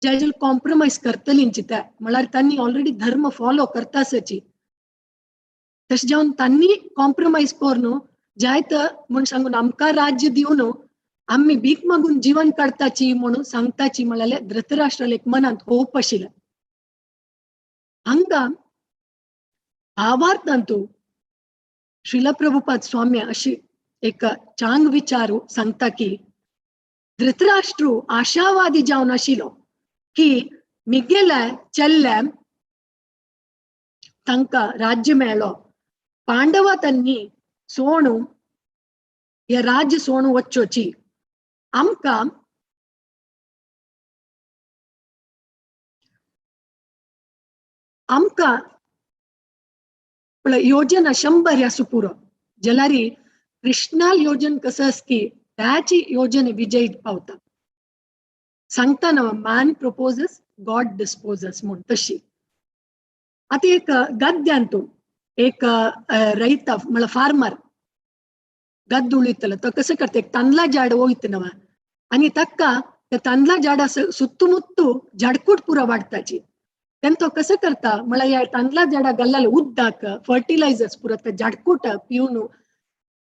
जायजल कॉम्प्रोमाइज करतली चिता म्हळ्यार तांनी ऑलरेडी धर्म फॉलो करतासची. तशें जावन तांनी कॉम्प्रोमाइज करून जायत म्हूण सांगून आमकां राज्य दिवन आमी भीक मागून जीवन काडताची म्हणून सांगताची म्हळ्यार धृतराष्ट्राला एक मनांत होप आशिल्लें. हांगा भावार्थांतू श्रील प्रभुपाद स्वामी अशी एक चांग विचारू सांगता की धृतराष्ट्र आशावादी जावन आशिल्लो की मिगेल्या चल्ल्या तांकां राज्य मेळ्ळो, पांडवा तांनी सोणू हे राज्य सोणू वच्चोची, आमकां आमकां योजना 100 ह्या सुपुरो जलारी कृष्णाल योजन कसं की त्याची योजने विजयी पावता. सांगता ना मॅन प्रपोजस गॉड डिस्पोजस म्हूण. तशी आतां एक गद्यांतू एक रैत म्हळ्यार फार्मर गद्द उळयतलो तो कसं करता एक तांदळा झाड वयता नवा आनी ताका त्या तांदळा झाडा सुत्तुमुत्तू झाडकूट पुरा वाडटाची. तेन्ना तो कसं करता म्हळ्यार ह्या तांदळा झाडा घाल्लेलें उदक फर्टिलायझर्स पुरा त्या झाडकूट पिवन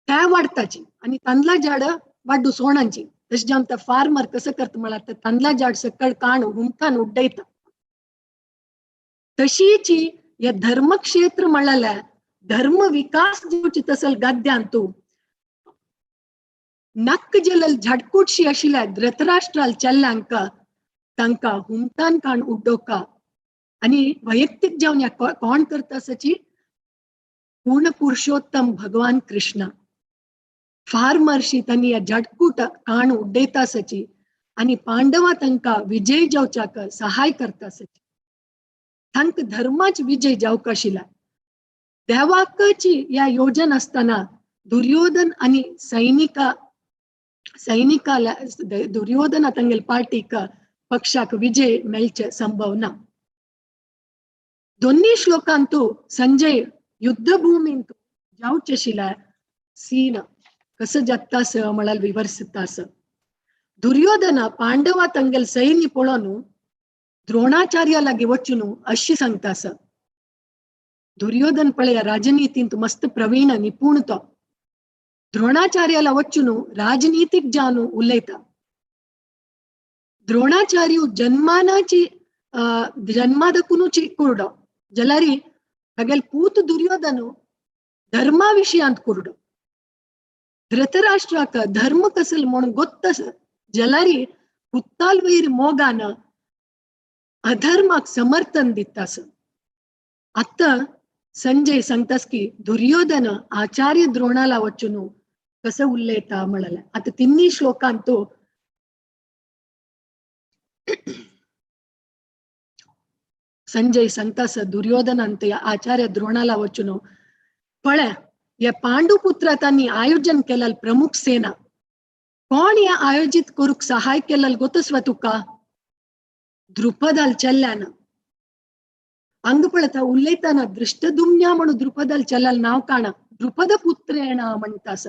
त्या वाडटाची आनी तांदळा झाड वाड्डू सोणांची. तशें जावन त्या फार्मर कसं करता म्हळ्यार त्या तांदळा झाड सकळ काण हुमटान उड्डयता. तशीची ह्या धर्मक्षेत्र म्हळ्यार धर्म विकास दिवची तसल गद्यांतू नक्क जलल झटकुटशी आशिल्ल्या धृतराष्ट्राल चल्ल्यांक तांकां हुमटान काण उड्डोवका आनी वैयक्तीक जावन ह्या कोण करता आसाची पूर्ण पुरुषोत्तम भगवान कृष्ण. फार्मर्शी तांणी ह्या झटकूट काण उड्डयता आसाची आनी पांडवा तांकां विजय जावच्याक सहाय करता आसाची. तांकां धर्माच विजय जावंक आशिल्ला. देवाकची ह्या योजन आसतना दुर्योधन आनी सैनिकाला दुर्योधना तांगेले पार्टीक पक्षाक विजय मेळचे संभव ना. दोन्ही श्लोकांतू संजय युद्धभूमींतू जावचे आशिल्ल्या सीन कसं जाता म्हळ्यार विवर्सिता. दुर्योधन पांडवा तांगेले सैन्य पळोवन द्रोणाचार्या लागीं वचून अशी सांगता. दुर्योधन पळया राजनीतींत मस्त प्रवीण निपूण तो द्रोणाचार्याला वचून राजनीतीक जावन उलयता. द्रोणाचार्य जन्मानाची जन्मादकुनूची कुरडो जलारी तागेले पूत दुर्योधन धर्मा विशयांत कुरडो. धृतराष्ट्राक धर्म कसल म्हूण गोत्त जलारी पुत्ताल वैर मोगान अधर्माक समर्थन दितास. आतां संजय सांगतास की दुर्योधन आचार्य द्रोणाला वचून कसं उलयता म्हळ्यार. आतां तिन्ही श्लोकांत संजय सांगतास दुर्योधनांत आचार्य द्रोणाला वचून पळय या पांडुपुत्र तांनी आयोजन केलेल प्रमुख सेना कोण या आयोजित करूक सहाय केलेल गोतस्वा तुका द्रुपदाल चल्ल्यान. अंग पळयता उलयताना दृष्टदुम्न्या म्हणून द्रुपदाल चल्ल्याल नांव काणा द्रुपद पुत्रेण म्हणटास.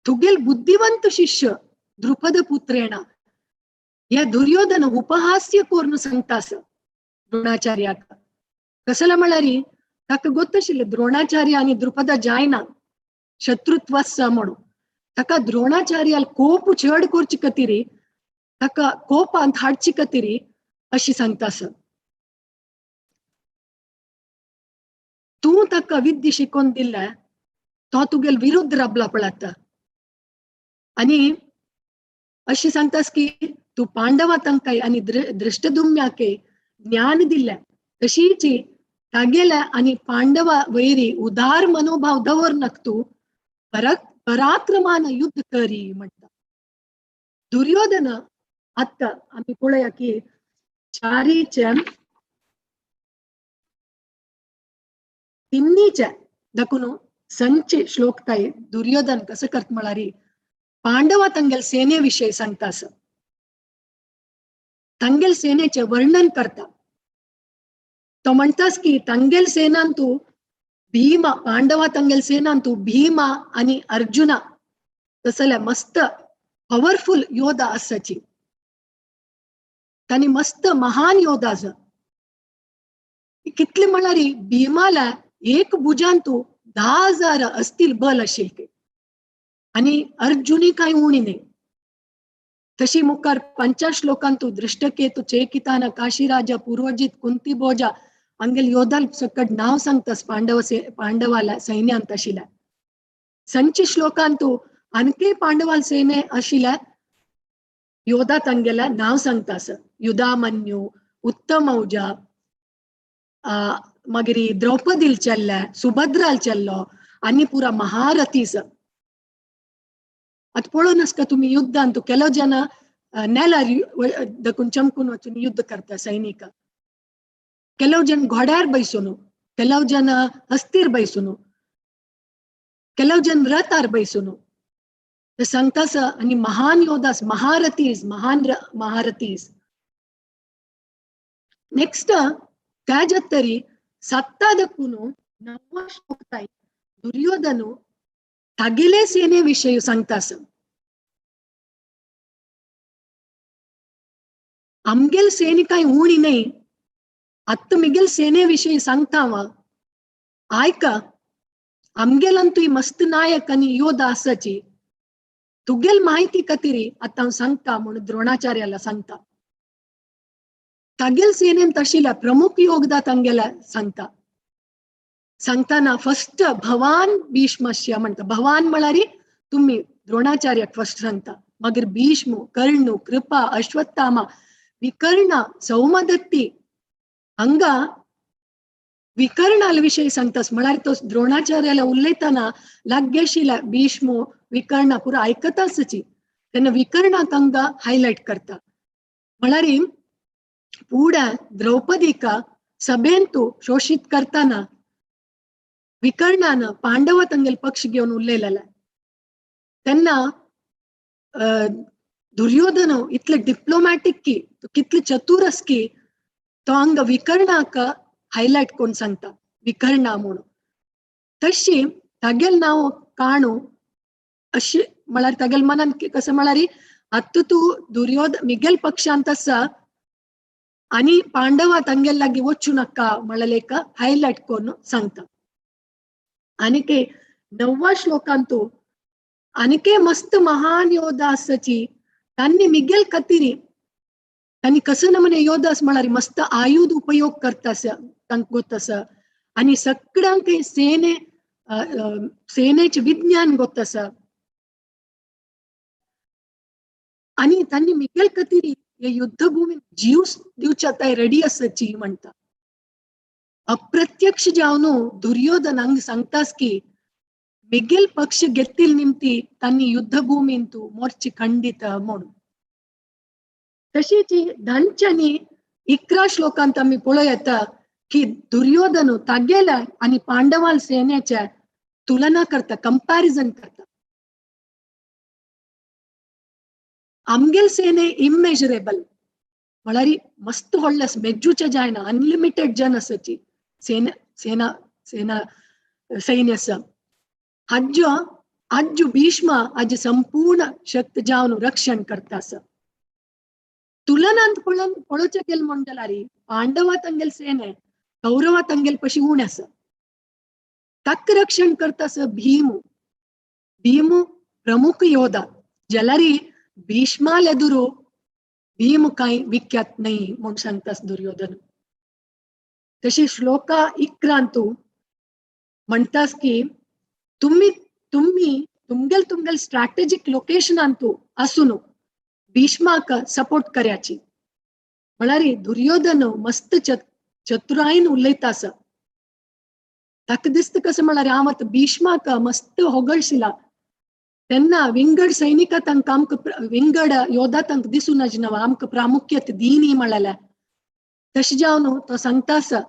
तुगेल बुद्धिवंत शिष्य द्रुपद पुत्रेण या दुर्योधन उपहास्य करून सांगतास द्रोणाचार्याक. कसला म्हळ्यार ताका गोत्ताशिल्लें द्रोणाचार्य आनी द्रुपदा जायना शत्रुत्व आसा म्हणून. ताका द्रोणाचार्याल कोप चड करची खातीर, ताका कोपांत हाडची खातीर अशी सांगता आसा. तूं ताका विद्या शिकोवन दिल्या तो तुगेल विरुद्ध राबला पळता आनी अशी सांगतास की तूं पांडवा तांकां आनी दृष्टदुम्याके ज्ञान दिल्या तशीच तागेल्या आनी पांडवा वैरी उदार मनोभाव दवर नाक तूं पराक्रमान युद्ध करी म्हणटा. दुर्योधन आतां आमी पळोवया की चारीचे तिन्नीचे दाखून संचे श्लोक ताई दुर्योधन कसं करत म्हळ्यार पांडवा तांगेल सेने विशय सांगता आसा. तांगेल सेनेचे वर्णन करता. तो म्हणटास की तांगेल सेनान तूं भीमा, पांडवा तांगेल सेनान तूं भीमा आनी अर्जुना तसले मस्त पॉवरफुल योद्धा आसाची. तांणी मस्त महान योद्धा आसा. कितले म्हळ्यार भीमाला एक भुजान तूं 10,000 असतील बल आशिल्ले आनी अर्जुनी कांय उणी न्ही. तशी मुखार 5 श्लोकांतू दृष्टकेतू चेकितान काशीराजा पूर्वजित कुंती भोजा हांगेल योधाल सकट नांव सांगतास पांडव पांडवाला सैन्यांत आशिल्ल्या. संच श्लोकांतू आणखी पांडवाल सेने आशिल्ल्या योधा तांगेल्या नांव सांगतास. युधामन्यू, उत्तमौजा, मागीर द्रौपदील चल्ल्या, सुभद्राल चल्लो आनी पुरा महारथीस. आतां पळोवन आसता तुमी युद्धान तूं केलो जेन्ना नेलार दकून चमकून वचून युद्ध करता सैनिक. ಕೆಲವು ಜನ घोड्यार बैसून, ಕೆಲವು ಜನ हस्तीर बैसून, ಕೆಲವು जन रथार बैसून. सांगतास आनी महान योधास, महारथीस, महान महारथीस. नेक्स्ट त्या तरी सत्तादकून नव्वा श्लोकताय दुर्योधन तागेले सेने विशय सांगतास. आमगेल सेने काय उणी न्हय, आत्तां मिगेल सेने विशय सांगता हांव आयका. आमगेलान तुय मस्त नायक आनी योद्धा आसाची, तुगेल माहिती खातीर आतां हांव सांगता म्हणून द्रोणाचार्याला सांगता. तागेल सेनेन आशिल्ल्या प्रमुख योगदा तांगेल्या सांगता. सांगताना फर्स्ट भवान भीष्मस्य म्हणटा. भवान म्हळ्यार तुमी द्रोणाचार्याक फर्स्ट सांगता. मागीर भीष्म, कर्ण, कृपा, अश्वत्थामा, विकर्ण, सौमदत्ती. हांगा विकर्णाल विशय सांगतास म्हळ्यार तो द्रोणाचार्याला उलयतना लागीं आशिल्ल्या भीष्म, विकर्ण पुरा आयकतासची तेन्ना विकर्णाक हांगा हायलायट करता. म्हळ्यार पुढे द्रौपदीका सभेंतू शोषित करताना विकर्णान पांडव तांगेल पक्ष घेवन उलयलेले. तेन्ना दुर्योधन इतले डिप्लोमॅटीक की कितले चतुर आस की तो हांगा विकर्णाक हायलायट कोण सांगता विकर्णा म्हणून. तशी तागेल नांव काणू अशी म्हळ्यार तागेल मनान कसं म्हळ्यार आत्तां तूं दुर्योधन मिगेल पक्षांत आसा आनी पांडवा तांगेल लागीं वचूं नाका म्हळ्यार एक हायलायट करून सांगता. आनीक 9व्या श्लोकांतू आनीक मस्त महान योद्धा आसाची तांणी मिगेल खातीर तांणी कसं नमने योद्धा म्हळ्यार मस्त आयुध उपयोग करता तांकां गोत आसा आनी सगळ्यांक सेने सेनेचे विज्ञान गोत आसा आनी तांणी मिगेल खातीर हे युद्धभूमी जीव दिवच्या ताय रेडी आसाची म्हणटा. अप्रत्यक्ष जावन दुर्योधन हांगा सांगतास की मिगेल पक्ष घेतील निमती तांणी युद्धभूमींतू मोर्चे खंडित म्हणून. तशीच धांच्यानी 11 श्लोकांत आमी पळोवं येता की दुर्योधन तागेल्या आनी पांडवाल सेनेच्या तुलना करता, कंपॅरिझन करता. आमगेल सेने इमेजरेबल म्हळ्यार मस्त व्हडलें आसा, मेजूचें जायना, अनलिमिटेड जन आसाची सेना सेना सेना सैन्य आसा. आज्जो आज्जो भीष्म आजी संपूर्ण शक्त जावन रक्षण करता आसा. तुलनांत पळोवचें गेलें म्हणटल्यार पांडवा तांगेल सेने कौरवा तांगेल पशी उणें आसा. ताका रक्षण करता आसा भीम. भीम प्रमुख योद्धा जाल्यार भीष्माल एदुरू भीम कांय विख्यात न्हय म्हूण सांगता दुर्योधन. तशी श्लोका 11 म्हणटास की तुम्ही तुम्ही तुमगेल तुमगेल स्ट्रॅटेजिक लोकेशनांतू आसून भीष्माक सपोर्ट करायची. म्हळ्यार दुर्योधन मस्त चतुरायेन उलयता आसा. ताका दिसता कसं म्हळ्यार हांव आतां भीष्माक मस्त होगळशिला तेन्ना विंगड सैनिका तांकां आमकां विंगड योद्धा तांकां दिसूं नाजना आमकां प्रामुख्यत दिनी म्हळ्यार. तशें जावन तो सांगता आसा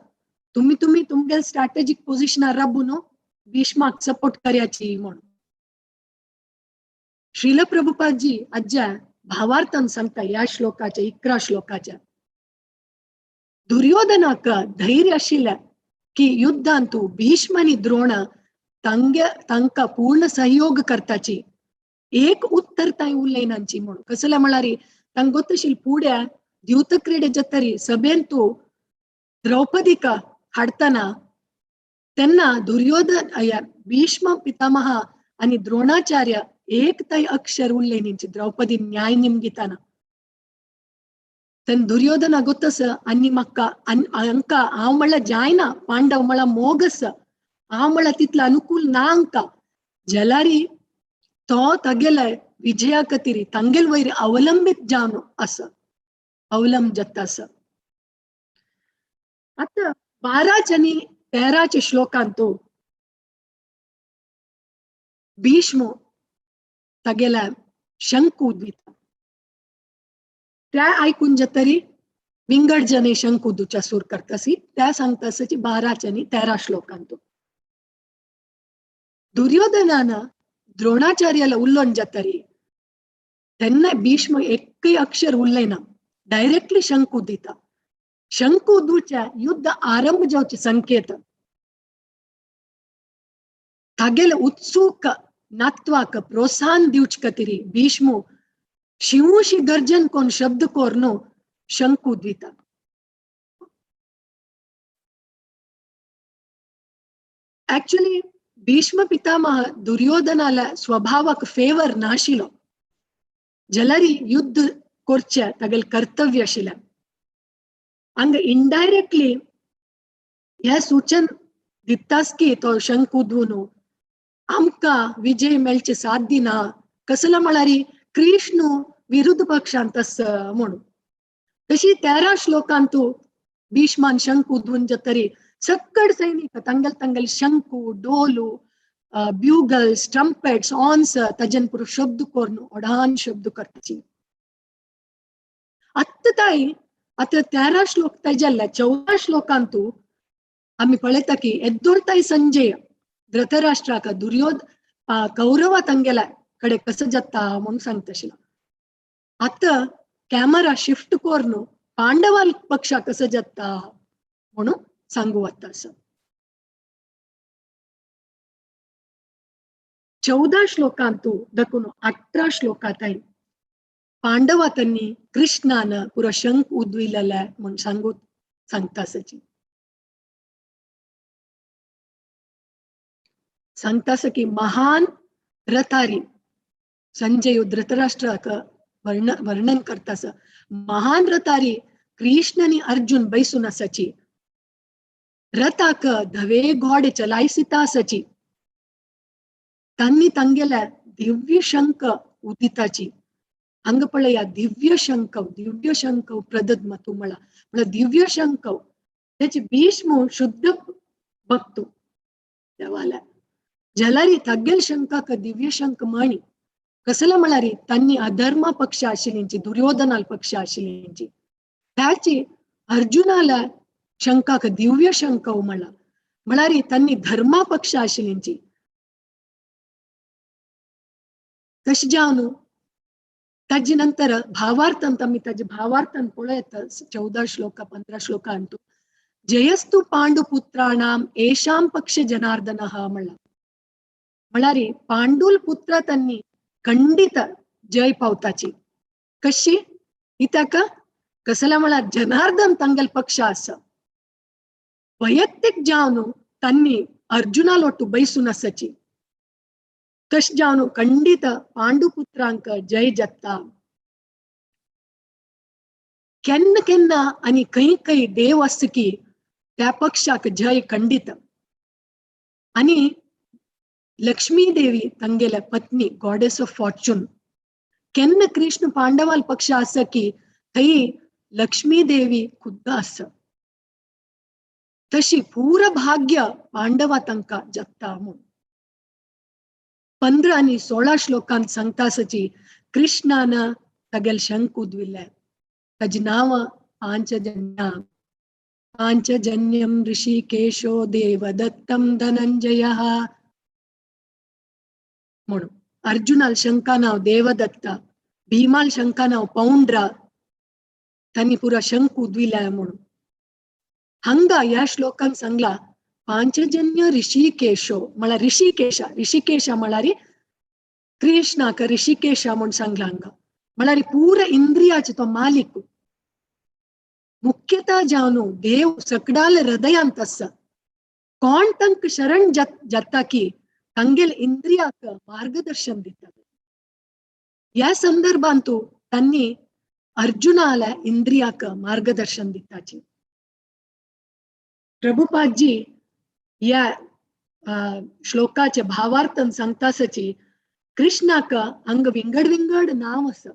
तुम्ही तुम्ही तुमगेल स्ट्रॅटेजीक पोजिशनार राबून भीष्माक सपोर्ट करायची म्हणून. श्रील प्रभुपादजी आज्या भावार्थान सांगता ह्या श्लोकाच्या 11 श्लोकाच्या. दुर्योधनाक धैर्य आशिल्लें की युद्धांतू भीष्म आनी द्रोण तांकां पूर्ण सहयोग करताची, एक उत्तर तांय उलयनाची म्हणून. कसलें म्हळ्यार तांकां गोतशील पुड्या द्यूत क्रिडे जातरी सभेंतू द्रौपदीक हाडटना तेन्ना दुर्योधन भीष्म पितामह आनी द्रोणाचार्य एक ताई अक्षर उलयनीची द्रौपदी न्याय निमगिताना. तेन्ना दुर्योधना गोतस आनी म्हाका हांकां हांव म्हळ्यार जायना पांडव म्हळ्यार मोग आसा, हांव म्हळ्यार तितलो अनुकूल ना हांकां, जाल्यार तो तागेले विजया खातीर तांगेल वयर अवलंबीत जावन आसा, अवलंब जाता आसा. आतां 12 आनी 13 श्लोकांतू भीष्म तागेल्या शंख उद्विता. त्या आयकून जातरी विंगड जने शंख उदूच्या सूर करतासी त्या सांगता आसा 12 आनी 13 श्लोकांतू. दुर्योधनान द्रोणाचार्याला उलोवन जातरी तेन्ना भीष्म एकय अक्षर उलयना, डायरेक्टली शंख उदिता. शंख उदूच्या युद्ध आरंभ जावचे संकेत. तागेले उत्सुक नात्वाक प्रोत्साहन दिवचे खातीर भीष्म शिवशी गर्जन कोण शब्द कोरनो शंख उद्विता. ऍक्च्युअली भीष्म पितामह दुर्योधनाला स्वभावाक फेवर नाशिलो, जाल्यार युद्ध करचें तागेलें कर्तव्य आशिल्लें. हांगा इनडायरेक्टली हें सूचन दितास की तो शंख उद्वून आमकां विजय मेळचे साध्य ना, कसलो म्हळ्यार कृष्ण विरुद्ध पक्षांत आसा म्हणून. तशी 13 श्लोकांतू भीष्मान शंख उद्वून जातरी सक्कड सैनिक तांगेल तांगेल शंखू डोलू ब्युगल्स ट्रम्पेट्स हॉर्न्स ताजेन पुरो शब्द करून ओडान शब्द करताची. आत्तां ताई आतां 13 श्लोक ताय जाल्ले 14 श्लोकांतू आमी पळयता की येद्दोळताय संजय धृतराष्ट्राक दुर्योध कौरवा तांगेल्या कडे कसं जाता म्हणून सांगता आशिल्लो. आतां कॅमेरा शिफ्ट करून पांडवा पक्षा कसं जाता म्हणून सांगू वता आसा. 14 श्लोकांतू दखून 18 श्लोकांत पांडवा त्यांनी कृष्णान पुरो शंख उद्विलेला म्हूण सांगू सांगता आसाची. सांगता आसा की महान रथारी संजय धृतराष्ट्राक वर्णन करता आसा. महान रथारी कृष्ण आनी अर्जुन बैसून आसाची, रथाक धवे घोडे चलायसिता आसाची, तांणी तांगेल्या दिव्य शंख उदिताची. हांगा पळया दिव्य शंख, दिव्य शंख प्रदद्मतु म्हळा म्हळ्यार दिव्य शंख त्याची भीष्म शुद्ध भक्तो देवाला, जाल्यार तागेल शंखाक दिव्य शंख म्हणी. कसलो म्हळ्यार तांणी अधर्मा पक्ष आशिल्ल्यांची, दुर्योधनाल पक्ष आशिल्ल्यांची, त्याची अर्जुनाला शंखाक दिव्य शंख म्हळा म्हळ्यार तांणी धर्मा पक्ष आशिल्ल्यांची. तशें जावन ताजे नंतर भावार्थांत आमी ताजे भावार्थान पळयता 14 श्लोका 15 श्लोकांतू जयस्तु पांडुपुत्राणाम एशाम पक्ष जनार्दनः म्हणला. म्हळ्यार पांडुल पुत्र तांणी खंडित जय पावताची. कशी कित्याक कसल्या म्हळ्यार जनार्दन तांगेल पक्ष आसा. वैयक्तीक जावन तांणी अर्जुनाल बैसून आसाची तश जावन खंडित पांडुपुत्रांक जय जाता. केन्ना केन्ना आनी खंय खंय देव आसता की त्या पक्षाक जय खंडित. आनी लक्ष्मी देवी तांगेल्या पत्नी गॉडेस ऑफ फॉर्च्यून केन्ना कृष्ण पांडवाल पक्ष आसा की थंय लक्ष्मी देवी खुद्द आसा. तशी पूर भाग्य पांडवा तांकां जाता म्हूण 15 आनी 16 श्लोकांत सांगता आसाची कृष्णान तागेल शंख उदविल्ले ताजी नांव पांचजन्य. पांचजन्यम ऋषिकेशो देवदत्तम धनंजयः म्हणून अर्जुनाल शंका नाव देवदत्त, भीमाल शंका नाव पौंड्र, तांणी पुरा शंख उदविलाय म्हणून. हांगा ह्या श्लोकान सांगला पांचजन्य ऋषिकेशो म्हळ्यार ऋषिकेशा, ऋषिकेशा म्हळ्यार कृष्णाक ऋषिकेशा म्हूण सांगला हांगा, म्हळ्यार पूर इंद्रियाचे तो मालिक. मुख्यतः जावन देव सकडाल हृदयांत आसा. कोण तांकां शरण जाता की तांगेल इंद्रियाक मार्गदर्शन दिता. ह्या संदर्भांतू तांणी अर्जुनाला इंद्रियाक मार्गदर्शन दिताची. प्रभुपादजी ह्या श्लोकाचे भावार्थन सांगता आसाची कृष्णाक हांगा विंगड विंगड नांव आसा.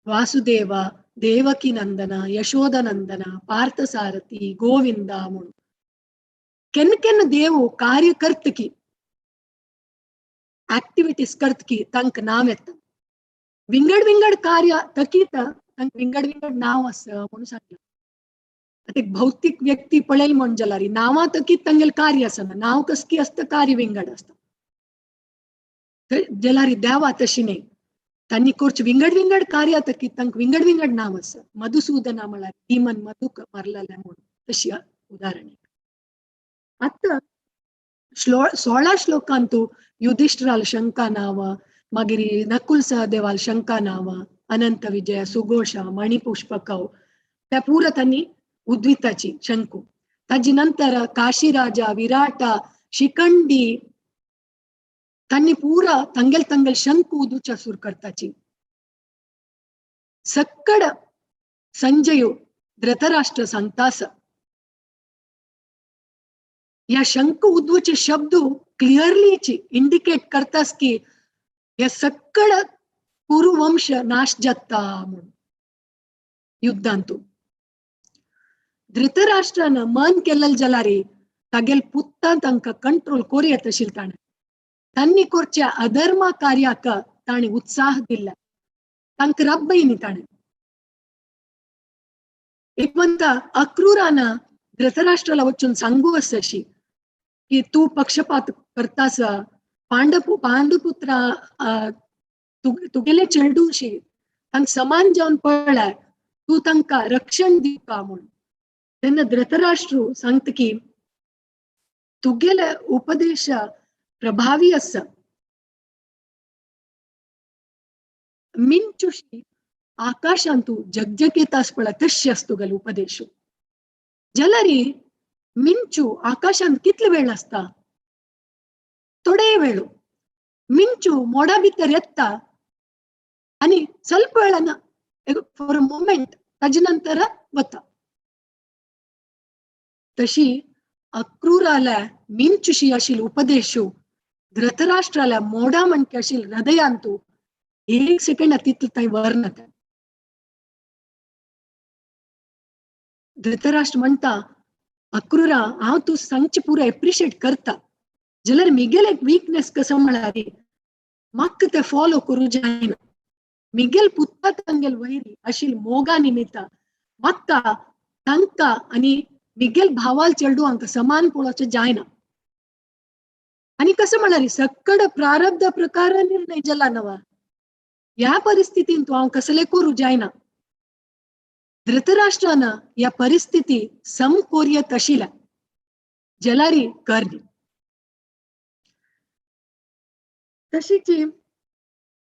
वासुदेव, देवकी नंदन, यशोदनंदन, पार्थसारथी, गोविंद म्हणून केन्ना केन्ना देव कार्य करतकी ऍक्टिव्हिटीज करतकी तांकां नांव येता. विंगड विंगड कार्य तकीत तांकां विंगड विंगड नांव आसा म्हणून सांगला. आतां एक भौतीक व्यक्ती पळयल म्हण जाल्यार नांवां तकीत तांगेलें कार्य आसना, नांव कसकी आसता कार्य विंगड आसता. जाल्यार देवा तशी न्ही, तांणी करचे विंगड विंगड कार्य तकीत तांकां विंगड विंगड नांव आसा. मधुसूदना म्हळ्यार डीमन मधुक मारलेलें म्हणून तशी उदाहरण. आतां 16 श्लोकांतू युधिष्ठिराल शंका नांव, मागीर नकुल सहदेवाल शंका नांव, अनंत विजय, सुघोषा, मणिपुष्पकव त्या पुरा तांणी उद्विताची शंकू. ताजी नंतर काशीराजा, विराटा, शिखंडी तांणी पुरा तांगेल तांगेल शंकू उदुच्या सुर करताची. सक्कड संजयू धृतराष्ट्र सांगता ह्या शंख उद्वचे शब्द क्लिअरली इंडिकेट करतास की हे सक्कड कुरुवंश नाश जाता म्हणून युद्धांतू. धृतराष्ट्रान मन केलेल जाल्यार तागेल पुत्तां तांकां कंट्रोल कोरयेत आशिल्लें ताणें. तांणी करच्या अधर्मा कार्याक ताणें उत्साह दिला, तांकां रब्बय न्ही ताणें. एक म्हणटा अक्रूरान धृतराष्ट्राला वचून सांगू आसा अशी की तूं पक्षपात करतास, पांडुपुत्रा तुगेले चेडूशी तांकां समान जावन पळय, तूं तांकां रक्षण दिवपा म्हूण. तेन्ना धृतराष्ट्र सांगता की तुगेले उपदेश प्रभावी आसा, मिंचुशी आकाशांतू जगजगेत आस पळय तशी आसा तुगेलो उपदेश. जाल्यार मिंचू आकाशांत कितले वेळ आसता? थोडे वेळ. मिंचू मोडा भितर येता आनी ಸ್ವಲ್ಪ वेळान फॉर अ मोमेंट ताजे नंतर वता. तशी अक्रूराल्या मिंचुशी आशिल्लो उपदेशू धृतराष्ट्राल्या मोडा म्हणके आशिल्ले हृदयांतू एक सेकंड तितले थंय व्हरना. धृतराष्ट्र म्हणटा अक्रूरा हांव तूं सांगचें पुरो एप्रिशिएट करता, जाल्यार मिगेल एक वीकनेस कसो म्हळ्यार म्हाका तें फॉलो करूं जायना. मिगेल पुता तांगेल वैरी आशिल्ले मोगा निमित्ता म्हाका तांकां आनी मिगेल भावाल चेडू हांकां समान पळोवचें जायना. आनी कसो म्हळ्यार सक्कड प्रारब्ध प्रकार निर्णय जाला नवा, ह्या परिस्थितीन तूं हांव कसलें करूं जायना. धृतराष्ट्रान ह्या परिस्थिती सम कोरयत आशिल्ल्या जाल्यार करनी. तशीच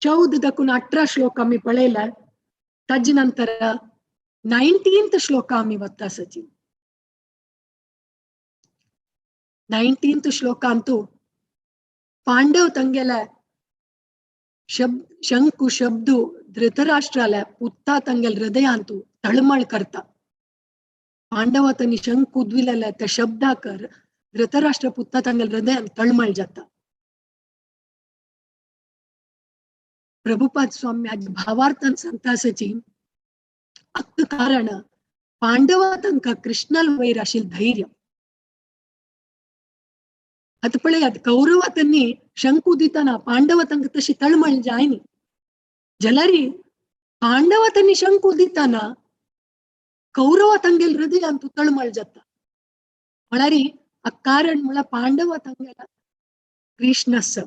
14 दाखून 18 श्लोक आमी पळयल्यार ताजे नंतर 19th श्लोक आमी वता आसाची. 19th श्लोकांतु पांडव तंगेले शंಕು ಶಬ್ದು ಧೃತರಾಷ್ಟ್ರಾಲ ಪುತ್ತ ತಂಗೆಲ್ ಹೃದಯಾಂತು ತಳಮಳ್ करता. पांडव तनी शंख उद्विलेले त्या शब्दाकर धृतराष्ट्र पुत्ता ತಂಗೆಲ್ हृदय तळमळ जाता. प्रभुपाद स्वामी आज भावार्थान सांगता अक्क कारण पांडव तांकां कृष्णाल वयर आशिल्लें धैर्य. आतां पळयात कौरव त्यांनी शंख दितना पांडव तांकां तशी तळमळ जायनी, जाल्यार पांडव त्यांनी शंख दितना कौरव तांगेल हृदयांतु तळमळ जाता. म्हळ्यार कारण म्हळ्यार पांडव तांगेला कृष्णस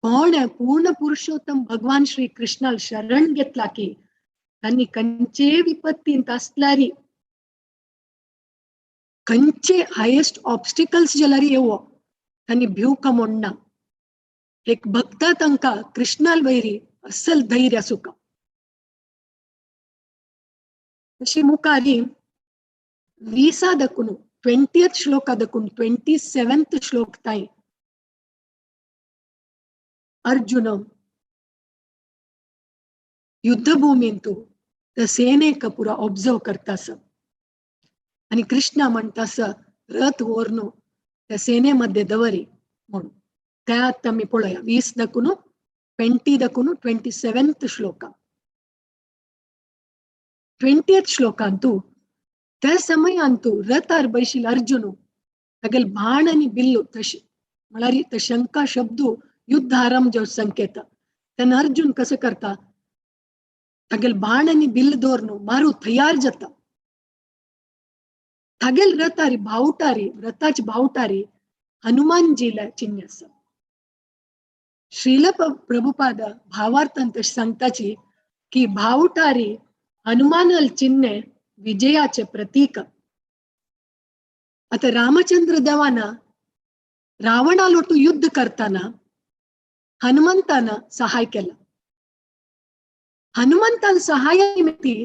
कोण पूर्ण पुरुषोत्तम भगवान श्री कृष्णाल शरण घेतला की त्यांनी कंचे विपत्तींत असल्यारी कंचे हायेस्ट ऑब्स्टिकल्स जाल्यार येवो त्यांनी भिवका मोडना. एक भक्ता तांकां कृष्णाल वैरी असल धैर्य सुका. तशी मुखारी 20 दकून 20th श्लोका दकून 27th श्लोक ताई अर्जुन युद्धभूमींतु त्या सेनेक पुरा ऑब्झर्व करतास आणि कृष्णा म्हणतास रथ व्हरून त्या सेनेमध्ये दवरी म्हणून. त्या आतां आमी पळोवया 20 दकून 20 दकून 27th श्लोका. 20th श्लोकांतु त्या समयांतु रथार बैशिल अर्जुन तागेल बाण आनी बिल्लू तश म्हळ्यार शंका शब्दू युद्ध आरंभ जावचो संकेत. तेन्ना अर्जुन कसो करता तागेल बाण आनी बिल्ल दवरून मारू तयार जाता. तागेल रथारी बावटारी रथाची बावटारी हनुमानजीला चिन्ह आसा. श्रील प्रभुपाद भावार्थान तशें सांगताची की बावटारी हनुमानल चिन्ह विजयाचे प्रतीक. आता रामचंद्र देवाना रावणालोटू युद्ध करताना हनुमंतान सहाय केला. हनुमंतान सहाय निमित्ती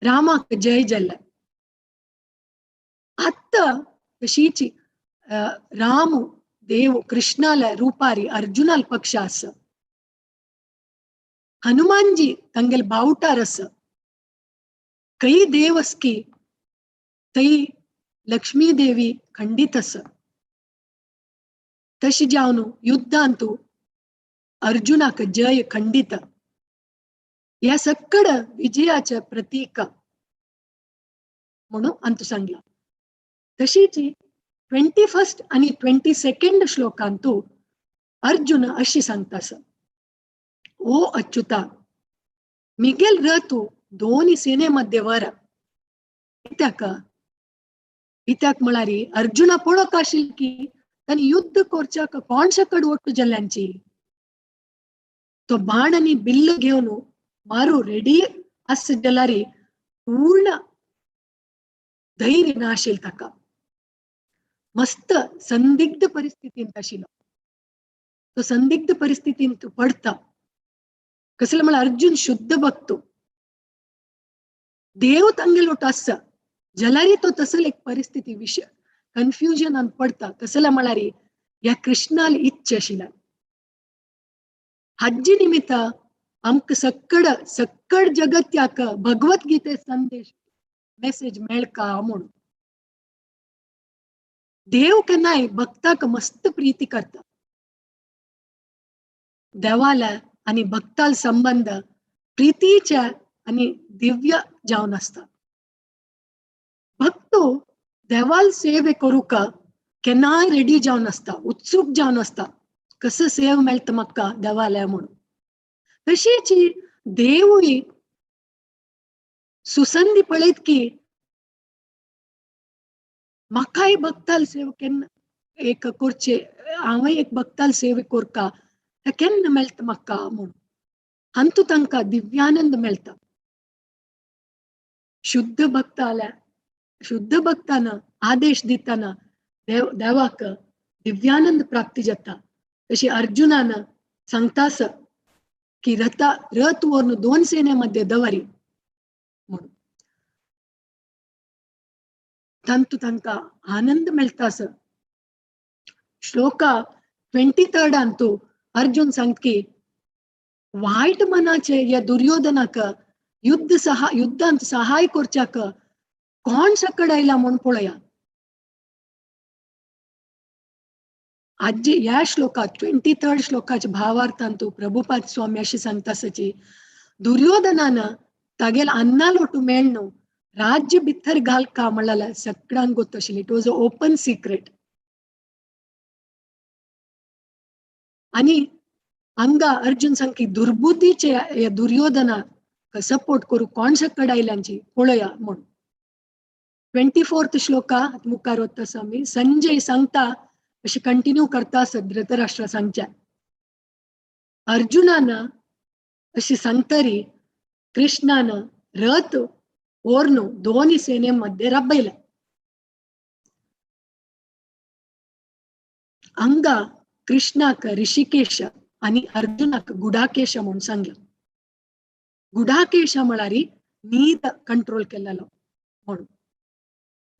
रामाक जय जाल्लें. आतां तशीच राम देव कृष्णाल्या रुपारी अर्जुनाल पक्ष आसा. हनुमानजी तांगेल बावटार आसा. कई देव असकी तई लक्ष्मी देवी खंडित आसा. तशी जावन युद्धांतु अर्जुनाक जय खंडित. ह्या सक्कड विजयाचे प्रतीक म्हणून अंतु सांगला. तशीच 21st आणि 22nd श्लोकांतु अर्जुन अशी सांगतास, ओ अच्युता मिगेल रथु दोन सेनेमध्ये वर. कित्याक कित्याक म्हळ्यार अर्जुना पळोवंक आशिल्लें की तांणी युद्ध करच्याक कोण सकड ಒಟ್ಟು जाल्ल्यांची तो बाण आनी बिल्ल घेवन मारू रेडी आस जाल्यार पूर्ण धैर्य नाशिल्लें ताका. मस्त संदिग्ध परिस्थितींत आशिल्लो. तो संदिग्ध परिस्थितींत पडता. कसले म्हळ्यार अर्जुन शुद्ध भक्तो देव तांगेल वट आसा जाल्यार तो तसल एक परिस्थिती विशय कन्फ्युजनान पडता. कसले म्हळ्यार ह्या कृष्णाल इच्छा आशिल्ल्या हाजी निमित्त आमकां सक्कड सक्कड जगत्याक भगवत गीते संदेश मेसेज मेळका म्हणून. देव केन्नाय भक्ताक मस्त प्रीती करता. देवाला आनी भक्ताल संबंध प्रीतीच्या आनी दिव्य जावन आसता. भक्तो देवाल सेवे करूंक केन्नाय रेडी जावन आसता, उत्सूक जावन आसता, कसो सेव मेळटा म्हाका देवाल्या म्हणून. तशीच देवूय सुसंदी पळयत की म्हाकाय भक्ताल सेव केन्ना एक करचे, हांवूय एक भक्ताल सेवे करका केन्ना मेळटा म्हाका म्हणून. हातूंत तांकां दिव्यानंद मेळटा. शुद्ध भक्ताल्या शुद्ध भक्तान आदेश दितना देवाक दिव्यानंद प्राप्ती जाता. तशी अर्जुनान सांगतास की रथा रथ व्हरून दोन सेने मध्ये दवरी म्हणून. तांतू तांकां आनंद मेळटा. श्लोका 23 अंतू अर्जुन सांगता की वायट मनाचे या दुर्योधनाक युद्धांत सहाय करच्याक कोण सकड आयला म्हूण पळया. आजी ह्या श्लोकात 23 श्लोकाच्या भावार्थांतू प्रभुपाद स्वामी अशी सांगता सची दुर्योधनान तागेल अन्ना लोटू मेळ्ळो राज्य भितर घाल का म्हणल्यार सगळ्यांक गोत आशिल्ली. It was a open secret. आनी हांगा अर्जुन सांग की दुर्बुद्धीचे दुर्योधना सपोर्ट करू कोण सकड आयल्यांची पळया म्हूण. 24 श्लोका मुखार वता आमी संजय सांगता अशी कंटिन्यू करता आसत धृतराष्ट्र सांगच्या अर्जुनान अशी सांगतरी कृष्णान रथ ओर्नु दोनी सेने मध्ये रब्बयले. हांगा कृष्णाक ऋषिकेश आनी अर्जुनाक गुडाकेश म्हूण सांगला. गुडाकेश म्हळ्यार न्हीद कंट्रोल केलेलो म्हणून.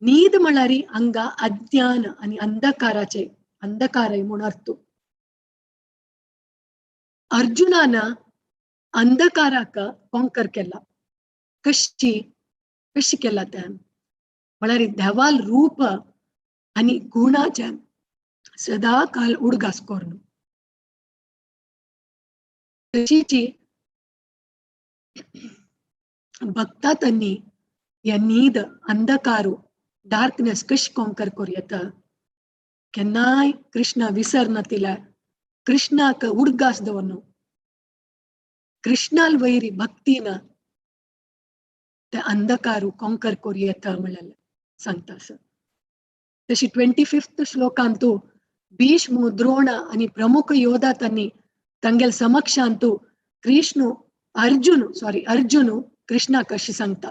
न्हीद म्हळ्यार हांगा अज्ञान आनी अंधकाराचे अंधकारय म्हूण अर्थ. अर्जुनान अंधकाराक कॉन्कर केला. कशी कशी केला त्यान म्हळ्यार देवाल रूप आनी गुणाचे सदा काल उडगास करून. तशीची भक्ता त्यांनी या न्हीद अंधकारू डार्कनेस कशी कॉन्कर करूं येता. केन्नाय कृष्णा विसरना तिला कृष्णाक उडगास दवरनु कृष्णाल वैरी भक्तीन ते अंधकारू कॉन्कर करूं येता म्हणल्यार सांगता आसा. तशी 25 श्लोकांतू भीष्म द्रोण आनी प्रमुख योधा तांणी तांगेल समक्षांतू कृष्ण अर्जुन कृष्णाक अशी सांगता.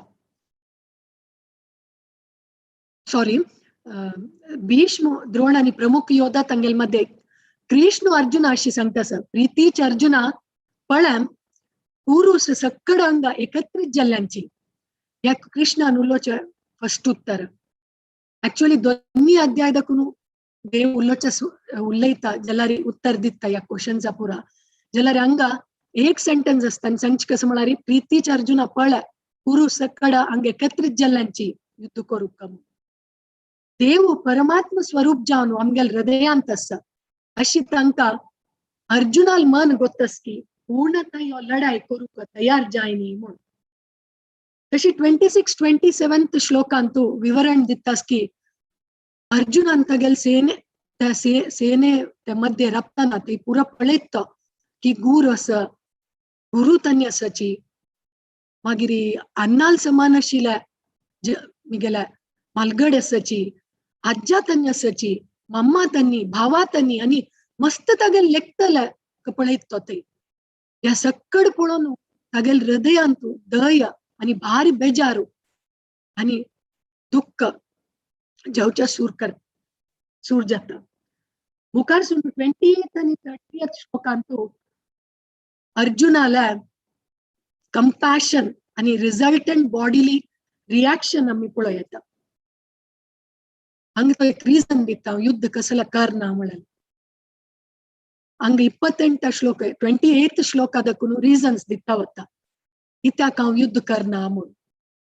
भीष्म द्रोण आनी प्रमुख योधा तांगेल मध्ये कृष्ण अर्जुन अशी सांगता सर प्रितीच अर्जुना पळ्यान पुरुष सक्कड अंगा एकत्रित जाल्ल्यांची. ह्या कृष्णान उलोवचें फस्ट उत्तर. ऍक्च्युअली दोन्ही अध्याय दाखून देव उलोवचे उलयता जाल्यार उत्तर दिता ह्या क्वेश्चनचा पुरा. जाल्यार हांगा एक सेंटेन्स आसता आनी सांगचें कसं म्हळ्यार प्रितीच अर्जुना पळय पुरुष सक्कड हांगा एकत्रित जाल्ल्यांची युद्ध करूंक. देव परमात्म स्वरूप जावन आमगेल हृदयांत आसा अशी तांकां अर्जुनाल मन गोत्तस की पूर्णतः ह्यो लढाई करूंक तयार जायनी म्हूण. तशी 26 27 श्लोकांतू विवरण दितास की अर्जुनान तागेल सेने त्या सेने त्या मध्ये रपताना ते पुरा पळयत की गुर आसा गुरु तांणी आसाची मागीर अन्नाल समान आशिल्ल्या मिगेल्या मालगड आसाची आज्जा तांणी आसाची मम्मा तांणी भावा तांणी आनी मस्त तागेल लेखतले पळयत तो ते ह्या सक्कड पळोवन तागेल हृदयांतू दया आनी भारी बेजारू आनी दुःख जावच्या सूर जाता. मुखार सून 28 आनी 30 श्लोकांतू अर्जुनाला कंपॅशन आनी रिझल्टंट बॉडीली रिॲक्शन आमी पळोवं येता. हांगा तो एक रिजन दिता युद्ध कसला करना म्हणल्यार. हांगा 28 श्लोक 28 श्लोका दाखून रिजन्स दिता वता कित्याक हांव युद्ध करना म्हूण.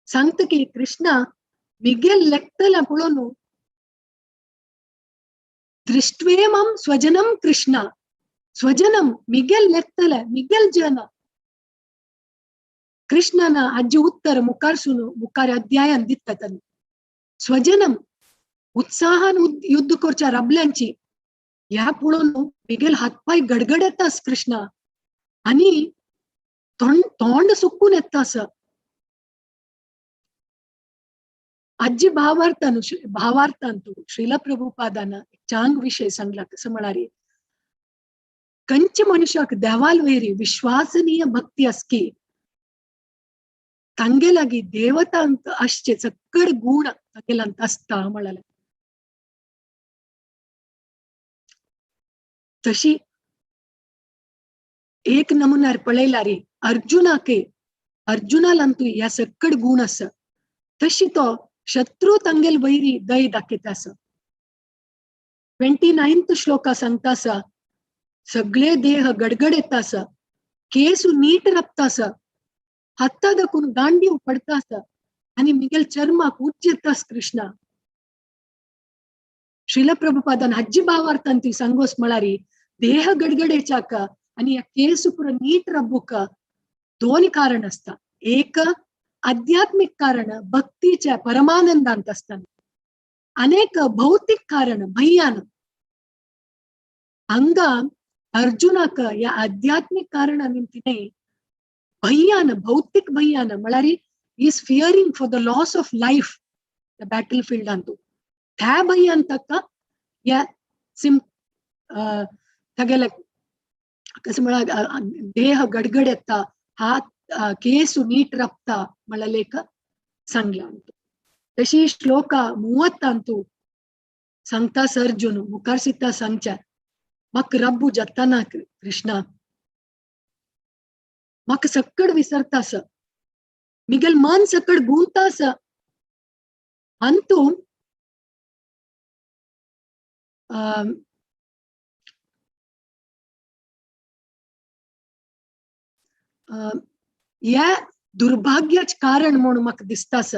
सांगता की कृष्णा मिगेल लेखतले पळोवन दृष्ट्वेमम स्वजनम कृष्णा स्वजनम मिगेल लेखतले मिगेल जन. कृष्णान आजी उत्तर मुखार सुन मुखार अध्यायान दिता तांणी स्वजनम उत्साहान युद्ध करच्या रबल्यांची ह्या पळोवन मिगेल हातपाय गडगड येतास कृष्णा आनी तोंड सुकून येता असं. आजी भावार्थांतू श्रील प्रभुपादान चांग विषय सांगला कसं म्हणारे कंच मनुष्याक देवाल वैरी विश्वासनीय भक्ती असकी तांगे लागी देवतांत आसचे चक्कड गुण तांगेलांत आसता म्हळ्यार. तशी एक नमुन्यार पळयल्यार अर्जुनाके अर्जुनालांतू ह्या सक्कड गुण आसा तशी तो शत्रू तांगेल वैरी दय दाखयता आसा. 29th Shloka सांगतासा सगळे देह गडगडेतासा, केसु नीट रपतासा, हातादकून गांडी पडतासा आणि मिगेल चर्माक उज्जेतास कृष्णा. श्रील प्रभुपादान हज्जी भावार्थांती सांगोस म्हळारी देह गडगडेचाक आणि या केसु पुरा नीट रब्बुक दोन कारण असता. एक आध्यात्मिक कारण भक्तीच्या परमानंदांत असताना, अनेक भौतिक कारण भैयान. हंग अर्जुनाक या आध्यात्मिक कारण निमतीने भैयान, भौतिक भैयान म्हळ्यार is fearing for the loss of life the battle field अंतु त्या भैयान तಕ್ಕ या सिम तगेले कसं म्हळ्यार देह गडगडेता, हात केसु नीट रप्ता म्हळ्यार सांगला अंतु. तशी श्लोक 30 अंतु सांगता अर्जुन मुखार सीता सांगच्या मक रब्बू जत्ताना कृष्णा, मक सक्कड विसरतास, मिगेल मन सकड गुंतास. अंतु या दुर्भाग्याच कारण म्हणून मक दिसतास.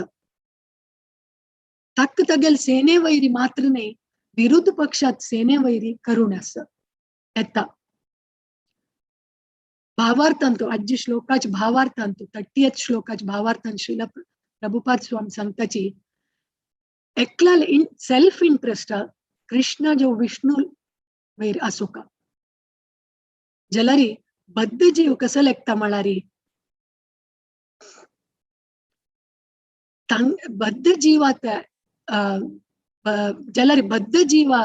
तक्क तगेल सेने वैरी मात्र नाही, विरुद्ध पक्षात सेने वैरी करुणास येता. भावार्थांतो आजी श्लोकाच भावार्थांतो 30th श्लोकाच भावार्थांत श्रील प्रभुपाद स्वामी सांगताची एकला सेल्फ इंटरेस्ट कृष्ण जो विष्णू वैर असोका जलरी बद्ध जीव कसं लेखता म्हळारी बद्ध जीवात जलरी बद्ध जीवा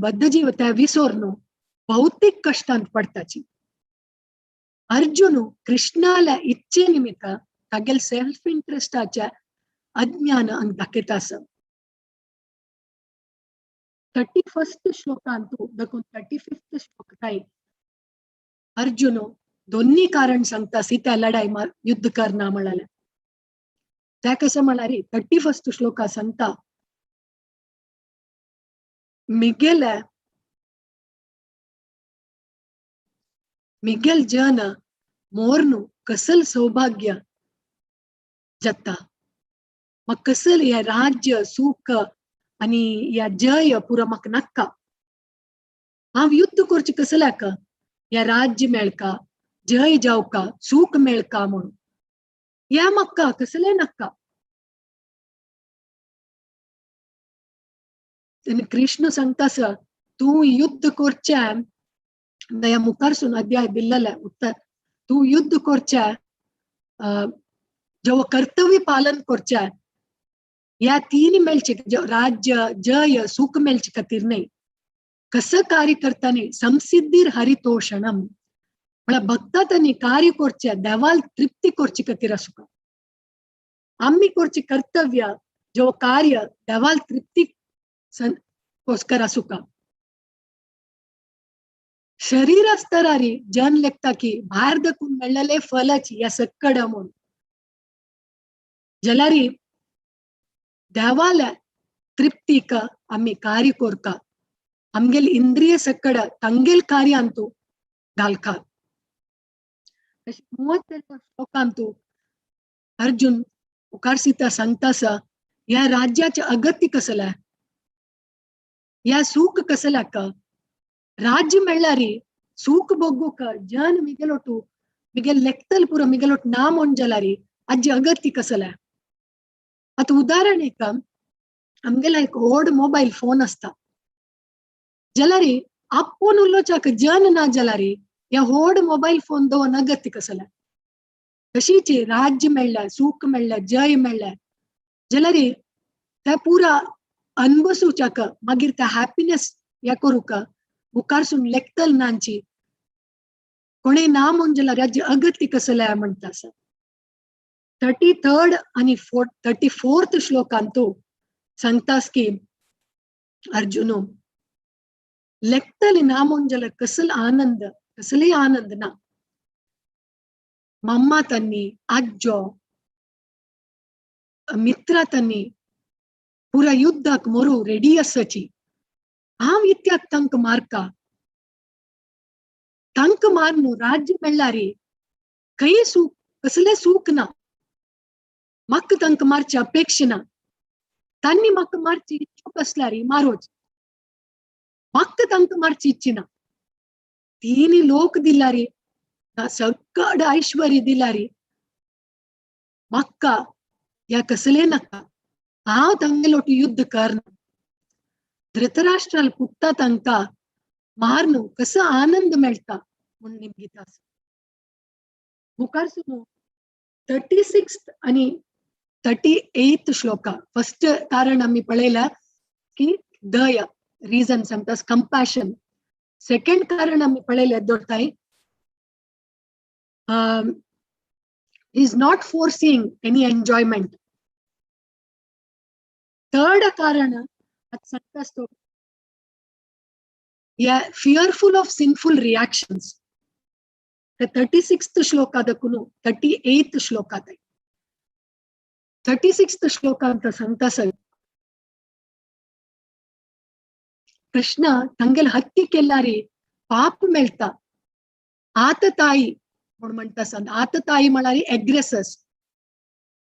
बद्ध जीव त्या विसोरनु भौतिक कष्टांत पडताची. अर्जुन कृष्णाला इच्छे निमित्त तागेल सेल्फ इंटरेस्टाच्या अज्ञान अंग दाखयता. 31st श्लोकांतु देखून 35th श्लोक काय अर्जुन दोन्ही कारण सांगता सीता लढाई युद्ध करना म्हणाले. त्या कसं म्हणारी 31st श्लोका सांगता मिगेल मिगेल जन मोरनु कसल सौभाग्य जत्ता मग कसल या राज्य सुख आणि या जय पुरा मक नक्का. हांव युद्ध करचे कसल्याक या राज्य मेळका, जय जावका, सुख मेळका म्हणून या मक्का कसले नक्का. कृष्ण सांगतास तू युद्ध करच्या दया मुखारसून अध्याय दिल्लेला उत्तर तू युद्ध करच्या जेव्हा कर्तव्य पालन करच्या या तीन मेळचे राज्य जय सुख मेळचे खातीर नाही. कसं कार्य करताना संसिद्धीर हरितोषणम म्हळ्यार भक्ता त्यांनी कार्य करच्या देवाल तृप्ती करचे खातीर आसूका. आम्ही करचे कर्तव्य जेव्हा कार्य देवाल तृप्ती कोस्कर आसूका. शरीर असतरारी जन लेखता की भायर दकून मेळ्ळेले फलाची या सक्कड म्हणून जलारी देवाला तृप्तीक आम्ही कार्य कोरका आमगेल इंद्रिय सक्कड तंगेल कार्य अंतू घालका. 32 श्लोकांतू अर्जुन मुखार सीता सांगतास या राज्याचे अगत्य कसला, या सुख कसलाक, राज्य मेळ्ळारी सुख भोगूक जन मिगेलोटू मिगेल लेखतल पुरा मिगेलोट ना म्हणजलारी आजी अगत्य कसला. आता उदाहरण एक आमगेला एक व्हड मोबायल फोन असता जलारी आपूण उलोवच्याक जन ना जलारी या व्हड मोबायल फोन दवरून अगत्य कसला. तशीच राज्य मेळ्ळ्या, सुख मेळ्ळ्या, जय मेळ्ळ्या जलारी त्या पुरा अनबसूच्याक मागीर त्या हॅपीनेस या करूका मुखारसून लेखतल नांची कोणे ना म्हणजला राज्य अगत्य कसल्या म्हणता. 33rd आणि 34th श्लोकांतू सांगतास की अर्जुन लेखतली ना म्हणजला कसल आनंद कसले आनंद ना. मम्मा तन्नी आज्जो मित्रा तन्नी पुरा युद्धाक मोरू रेडी आसाची हांव इत्याक तांकां मारका? तांकां मारनू राज्य मेळ्ळारी खंय सूख, कसलें सूख ना. म्हाका तांकां मारची अपेक्षा ना. तांणी म्हाका मारची इच्छूक आसल्यारी मारोच, म्हाका तांकां मारची इच्छा ना. तिनी लोक दिलारी, सगळं ऐश्वर्य दिलारी, म्हाका ह्या कसलें नाका. हांव तांगेलोटी युद्ध करना. धृतराष्ट्राल पुत्ता तांकां मारनू कसो आनंद मेळटा म्हूण निमगिता आसा. मुखार सुनू 36 आनी 38 श्लोका. फर्स्ट कारण आमी पळयला की दया, रिजन सांगता कंपॅशन. सेकंड कारण आमी पळयलें दोडताय, is not forcing any enjoyment. Third कारण सांगता तो या fearful of sinful reactions. 36th ಶ್ಲೋಕದಕ್ಕೂ 38th ಶ್ಲೋಕ, 36th ಶ್ಲೋಕ ಅಂತ सांगता सर, ಕೃಷ್ಣ ತಂಗೆಲ್ ಹತ್ತಿ ಕೆಲ್ಲಾರಿ ಪಾಪ ಮೇಳ್ತಾ. ಆತ ತಾಯಿ म्हूण म्हणटा संत, आत ताई म्हळ्यार एग्रेसर्स,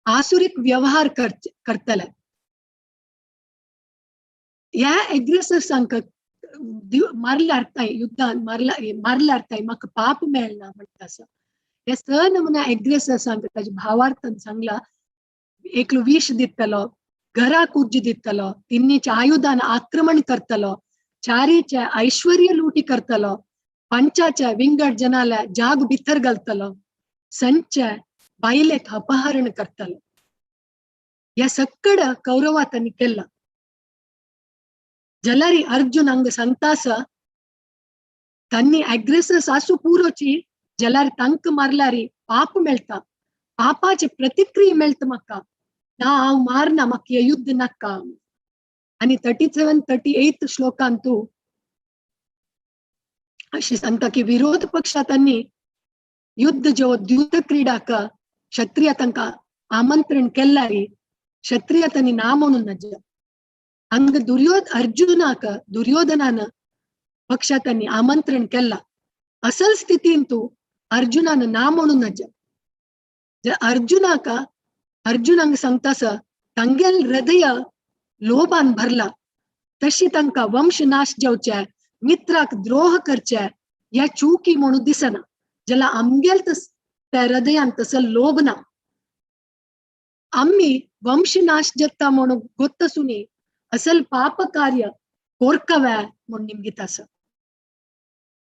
आसुरीक व्यवहार करतले. ह्या एग्रेसर्सांक मारल्यार ताई युद्धान मारल्यार ताई म्हाका पाप मेळना म्हणटा आसा. हे स नमुना एग्रेसर्सांक ताजे भावार्थान सांगला, एकलो विश दितलो, घराक उज्ज दितलो, तिन्नीच्या आयुधान आक्रमण करतलो, चारीच्या ऐश्वर्य लुटी करतलो, पंचाच्या विंगड जनाला जाग भितर घालतलो, संच्या बायलेक अपहरण करतलो. ह्या सक्कड कौरवा तांणी केला. जलारी अर्जुन हांगा सांगता आसा, तांणी अग्रेसर्स आसूं पुरोची, जलारी तांकां मारल्यारी पाप मेळटा, पापाची प्रतिक्रिया मेळटा म्हाका. ना हांव मारना, म्हाका हें युद्ध नाका. आनी 37 38 श्लोकांतू अशें सांगता की विरोध पक्षा तांणी युद्ध जो द्यूत क्रीडाक क्षत्रिय तांकां आमंत्रण केल्ल्यारी क्षत्रिय तांणी ना म्हणून नज. हांगा अर्जुनाक दुर्योधनान पक्षा तांणी आमंत्रण केल्ला. असल स्थितींतू अर्जुनान ना म्हणून नज. अर्जुनाक अर्जुनांक सांगता आसा, तांगेल हृदय लोभान भरला, तशी तांकां वंश नाश जावचे, मित्राक द्रोह करचे ह्या चुकी म्हणून दिसना. ज्याला आमगेल त्या हृदयान तसो लोभ ना. आमी वंशनाश जाता म्हणून गोत्तसुनी असल पाप कार्य कोरकव्या म्हूण निमगीत आसा.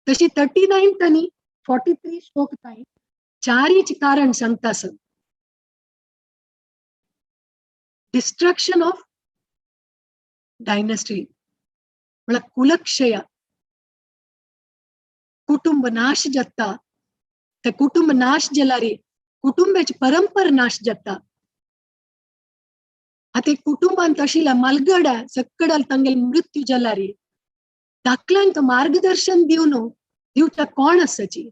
तशी 39 आनी 43 श्लोक ताई चारीच कारण सांगता आसा. डिस्ट्रक्शन ऑफ डायनेस्टी म्हळ्यार कुलक्षय, कुटुंब नाश जाता. ते कुटुंब नाश जाल्यार कुटुंबाची परंपरा नाश जाता. आतां कुटुंबांत आशिल्ल्या मालगडा सक्कडाल तांगेल मृत्यू जाल्यार धाकल्यांक मार्गदर्शन दिवन दिवच्या कोण आसाची?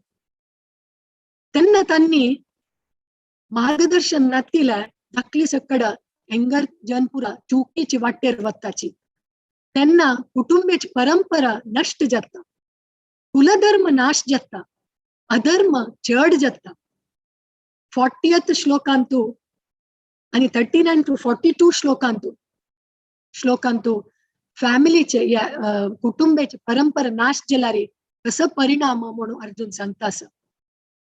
तेन्ना तांणी मार्गदर्शन नातिल्यार धाकली सक्कडा हेंगर जनपुरा चुकीची वाटेर वताची. तेन्ना कुटुंबाची परंपरा नश्ट जाता, कुलधर्म नाश जाता, अधर्म चड जाता. 40th श्लोकांतू आनी 39 to 42 श्लोकांतू फॅमिलीचे या कुटुंबाची परंपरा नाश जाल्यार कसो परिणाम म्हणून अर्जुन सांगता आसा.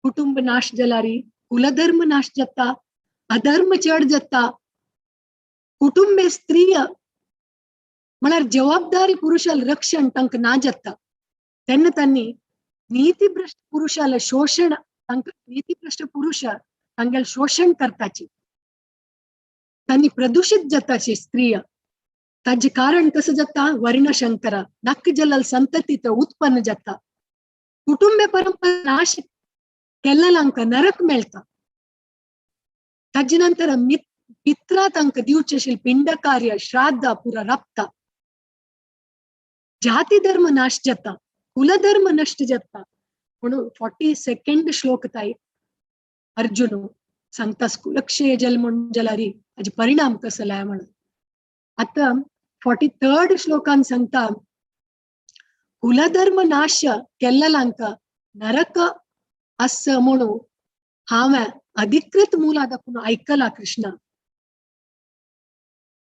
कुटुंब नाश जाल्यार कुलधर्म नाश जाता, अधर्म चड जाता. कुटुंबे स्त्रीय म्हळ्यार जबाबदारी पुरुषाल रक्षण तांकां ना जाता. तेन्ना तांणी नीतिभ्रष्ट पुरुषाला शोषण, नीतिभ्रष्ट पुरुष तांगेल शोषण करताची, तांणी प्रदूषित जाताची स्त्रीय. ताजे कारण कसं जाता? वर्णशंकरा नक्क जलल संतती तर उत्पन्न जाता. कुटुंबे परंपरा नाश केल्ल्याक नरक मेळटा. ताजे नंतर पित्रा तांकां दिवचें आशिल्लें पिंड कार्य श्राद्ध पुरा राबता. जाती धर्म नाश जाता, कुलधर्म नश्ट जाता. म्हणून 42nd श्लोक ताई अर्जुन सांगता कुलक्षय जल म्हण जाल्यार ताजे परिणाम कसो लाय म्हणून. आतां 43rd श्लोकान सांगता कुलधर्म नाश केल्ललांक नरक आस म्हणून हांवें अधिकृत मूल दाखून आयकला कृष्णा.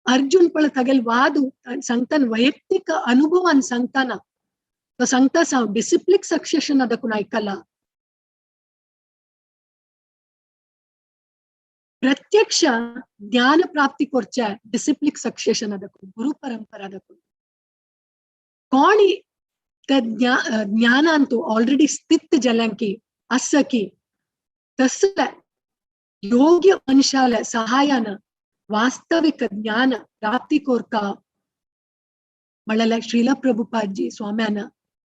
अर्जुन पळ तागेल वाद सांगताना वैಯಕ್ತಿक अनुभवान सांगताना तो सांगता हांव डिसिप्लिक सक्सेशन दाखून आयकला. प्रत्यक्ष ज्ञान प्राप्ती करच्या डिसिप्लिक सक्सेशन दाखून गुरु परंपरा दाखून कोणी त्या ज्ञानांतू ऑलरेडी स्थित जाल्यांकी आसा की तसले योग्य मनशाल्या सहायान वास्तविक ज्ञान प्राप्ती कोरका म्हळ्यार श्रील प्रभुपादजी स्वाम्यान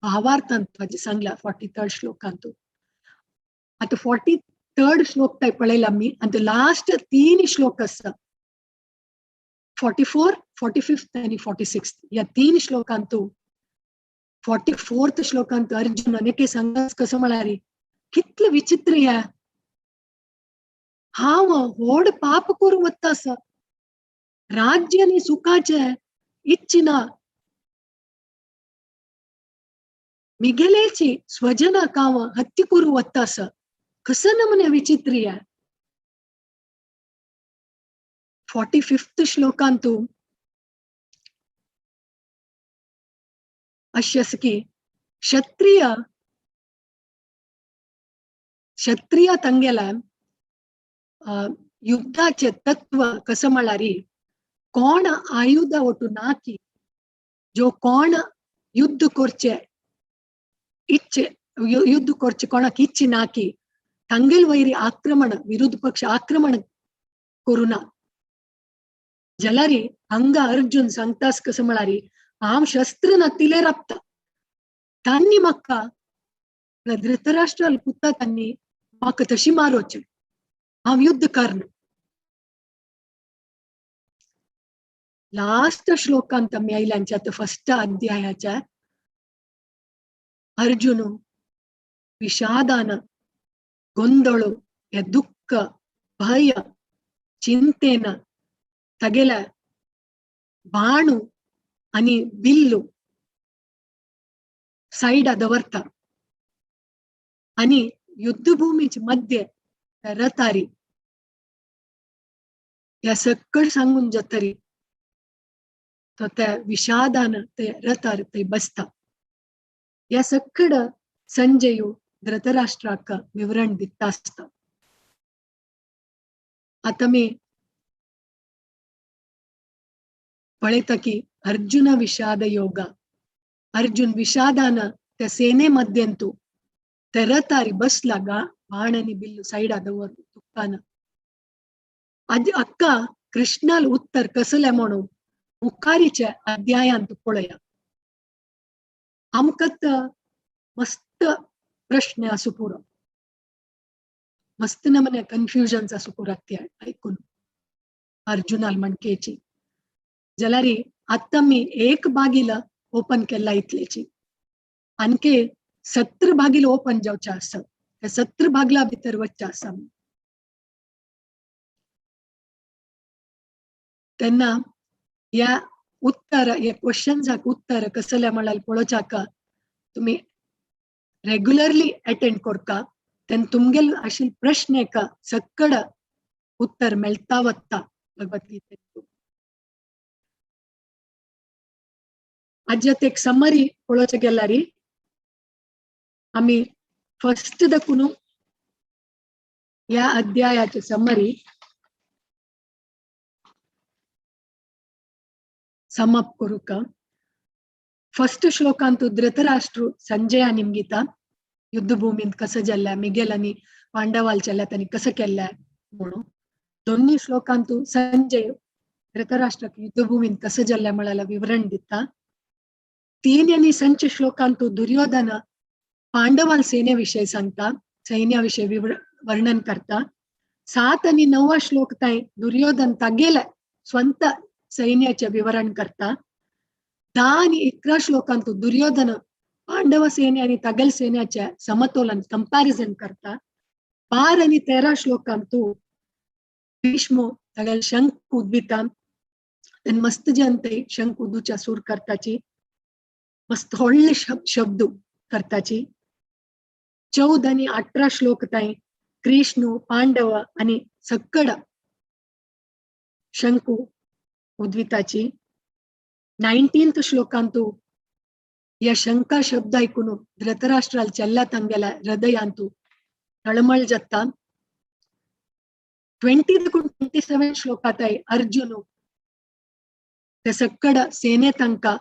भावार्थांत सांगला 43rd श्लोकांतू. आता 43rd श्लोक काय पळयला मी आणि लास्ट 3 श्लोक आसा 44, 45 आणि 46 या 3 श्लोकांतू 44th श्लोकांत अर्जुन अनेके सांगास कसं म्हळ्यार कितले विचित्र या हांव व्हड पाप करूं वता आसा राज्य आनी सुखाचे इच्छिना मिगेलेची स्वजनाक हांव हत्ती करूं वता आसा कसं नमुने विचित्र या. 45th श्लोकांतू अशें आसा की क्षत्रिय क्षत्रिय तांगेल्या युद्धाचे तत्व कसं म्हळ्यार कोण आयुध वटू ना की जो कोण युद्ध करचे इच्छे युद्ध करचे कोणाक इच्छे ना की तांगेल वैरी आक्रमण विरुद्ध पक्ष आक्रमण करू ना. जाल्यार हांगा अर्जुन सांगतास कसं म्हळ्यार हांव शस्त्र ना तिले राबता तांणी म्हाका धृतराष्ट्राल पुता तांणी म्हाका तशी मारोचें हांव युद्ध करना. लास्ट श्लोकांत आमी आयल्यांच्या फर्स्ट अध्यायाच्या अर्जुन विषादान ಗೊಂದಳು या दुःख भय चिंतेन तागेल्या बाणू आनी बिल्लू सायडा दवरता आनी युद्धभूमीचे मध्य रतारी ह्या सकळ सांगून जातरी तो त्या विषादान ते रतार ते बसता. ह्या सकळ संजय धृतराष्ट्राक विवरण दिता आसता. आतां मी पळयता की अर्जुन विषाद योगा अर्जुन विषादान त्या सेने मध्यंतू ते रतारी बसला गा बाण आनी बिल्लू सायडा दवर दुख्खान. अक्का कृष्णाल उत्तर कसलें म्हणून मुखारीच्या अध्यायांत पळया. आमकां मस्त प्रश्न आसूं पुरो मस्त नमने कन्फ्युजन्स आसूं पुरो ते आयकून अर्जुनाल म्हणकेची. जाल्यार आतां मी एक बागील ओपन केला इतलेची आणखी 70 भागील ओपन जावचे आसा त्या 70 भागला भितर वच्चे आसा. तेन्ना ह्या उत्तर ह्या क्वेश्चन्साक उत्तर कसलें म्हळ्यार पळोवच्याक तुमी रेग्युलरली अटेंड करता तेन्ना तुमगेल आशिल्ले प्रश्न एका सकड उत्तर मेळटा वता भगवद्गीतेंत. आज्यात एक समरी पळोवचें गेल्यार आमी फर्स्ट दाखून ह्या अध्यायाचे समरी समाप्त करूका. फर्स्ट श्लोकांतू धृतराष्ट्र संजया निमगिता युद्धभूमींत कसं जाल्ल्या मिगेल आनी पांडवाल चल्ल्या तांणी कसं केल्ल्या म्हणून. दोन्ही श्लोकांतू संजय धृतराष्ट्राक युद्धभूमींत कसं जाल्ल्या म्हळ्यार विवरण दिता. 3 आनी संच श्लोकांतू दुर्योधन पांडवाल सेने विषय सांगता सैन्या विषय वर्णन करता. 7 आनी 9 श्लोक तांय दुर्योधन तागेले स्वंत सैन्याचे विवरण करता. 10 आनी 11 श्लोकांतू दुर्योधन पांडव सेने आनी तागेल सेन्याचे समतोलन कंपॅरिझन करता. 12 आनी 13 श्लोकांतू भीष्म तागेल शंख उद्विता तेन्ना मस्त जन ते शंख उदूच्या सूर करताची. मस्त व्हडले शब्द करताची. 14 आनी 18 श्लोक ताई कृष्ण पांडव आनी सक्कड शंकू उद्विताची. 19th श्लोकांतु या शंका शब्द ऐकून धृतराष्ट्राल चल्ला तांगेल्या हृदयांतु तळमळ जाता. 20 to 27 श्लोकात अर्जुन ते सक्कड सेने तांका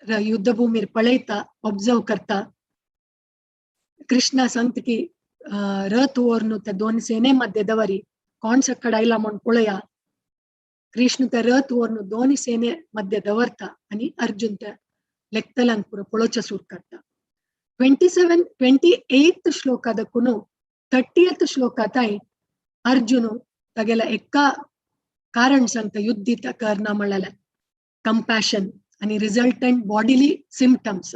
युद्धभूमीर पळयता, ऑब्झर्व करता. कृष्णा सांगता की रथ वरनु त्या दोन सेने मध्ये दवरी कोण सक्कड आयला म्हण पळया. कृष्ण त्या रथ वरनु दोन सेने मध्ये दवरता आणि अर्जुन त्या लेखतलांक पुरो पळोवचें सुरू करता. 28 श्लोका दखून 30th श्लोकाताय अर्जुन तागेल्या एका कारण सांगता युद्ध करना म्हणल्यार कंपॅशन आणि रिझल्टंट बॉडीली सिमटम्स.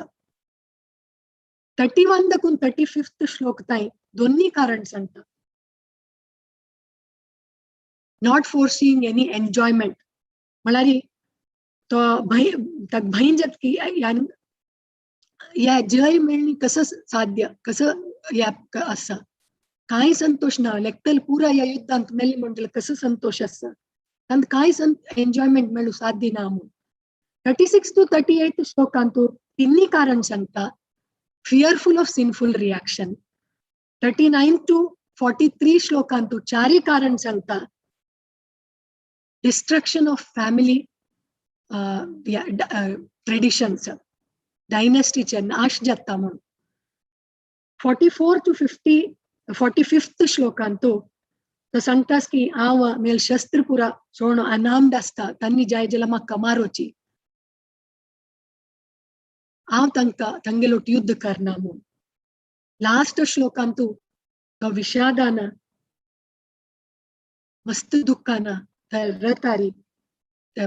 31 दखून 35th श्लोक ताई दोन्ही कारण सांगता. Not फोर्सिंग एनी एन्जॉयमेंट म्हळ्यार तो भंय ताका भंय जाता की या जय मेळणी कसं साध्य कसं या आसा, कांय संतोष ना लेखतल पुरा ह्या युद्धांत मेल्ली म्हणटले कसं संतोष आसा, तांत कांय एन्जॉयमेंट मेळू साध्य ना म्हूण. 36 to 38 श्लोकांतु तिन्ही कारण सांगता. Fearful of sinful reaction. 39 to 43 श्लोकांतु चारय कारण सांगता. डिस्ट्रक्शन ऑफ फॅमिली ट्रेडिशन्स, डायनेस्टीचे नाश जाता म्हूण. 44 to 45th श्लोकांतु तो सांगतास की हांव मेल शस्त्र पुरा सोण अनाम्ड आसता तांणी जाय जाल्यार म्हाका मारोची, हांव तांकां तांगेलो युद्ध करना म्हूण. लास्ट श्लोकांतु तो विषादान मस्त दुःखान त्या रथारी त्या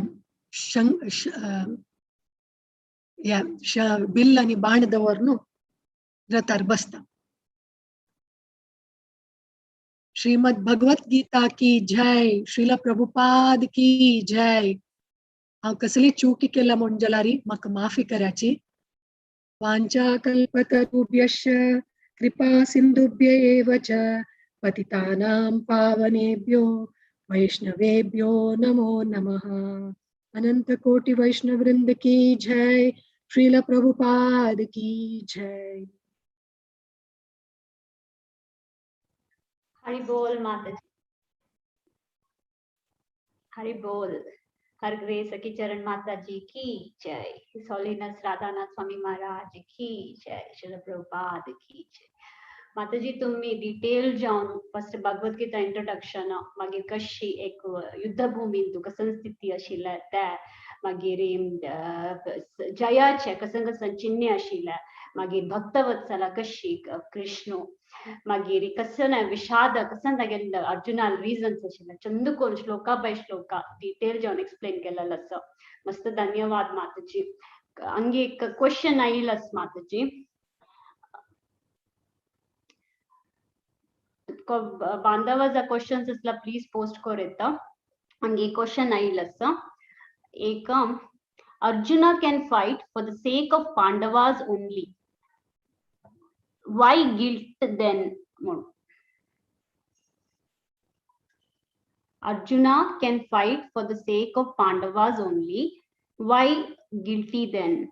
बिल आनी बाण दवरनु रथार बसता. श्रीमद् भगवत गीता की जय, श्रील प्रभुपाद की जय. हांव कसली चूकी केला म्हूण जाल्यार म्हाका माफी कराची. वाञ्छाकल्पतरुभ्यश्च कृपा सिन्धुभ्य एव च पतितानां पावनेभ्यो वैष्णवेभ्यो नमो नमः. अनंत कोटि वैष्णव वृंद की जय, श्रील प्रभुपाद की जय. हरि बोल माता जी, हरि बोल. हर ग्रेस सखी चरण माता जी की जय, His Holiness Radhanath Swami Maharaj की जय, श्रील प्रभुपाद की जय. माताजी तुम्ही डिटेल जावन फर्स्ट भगवत गीता इंट्रोडक्शन, मागीर कशी एक युद्धभूमीन तुका संस्थिती आशिल्ल्या त्या, मागीर जयाचे कसन कसन चिन्ह आशिल्ल्या, मागीर भक्तवत्सला कशी कृष्ण, मागीर कसन विषाद कसन तागेले अर्जुनाल रिजन्स आशिल्ले, चंद कोन श्लोका बाय श्लोका डिटेल जावन एक्सप्लेन केलेलो आसा. मस्त धन्यवाद माताजी. हंगे एक क्वेश्चन आयिल्लो आसा माताजी. बांधवाचा क्वेश्चन्स असला प्लीज पोस्ट कर येता. हंगे क्वेश्चन आयिल्लो आसा एक, Arjuna can fight for the sake of Pandavas only, why guilt then? Arjuna can fight for the sake of Pandavas only, why guilty then?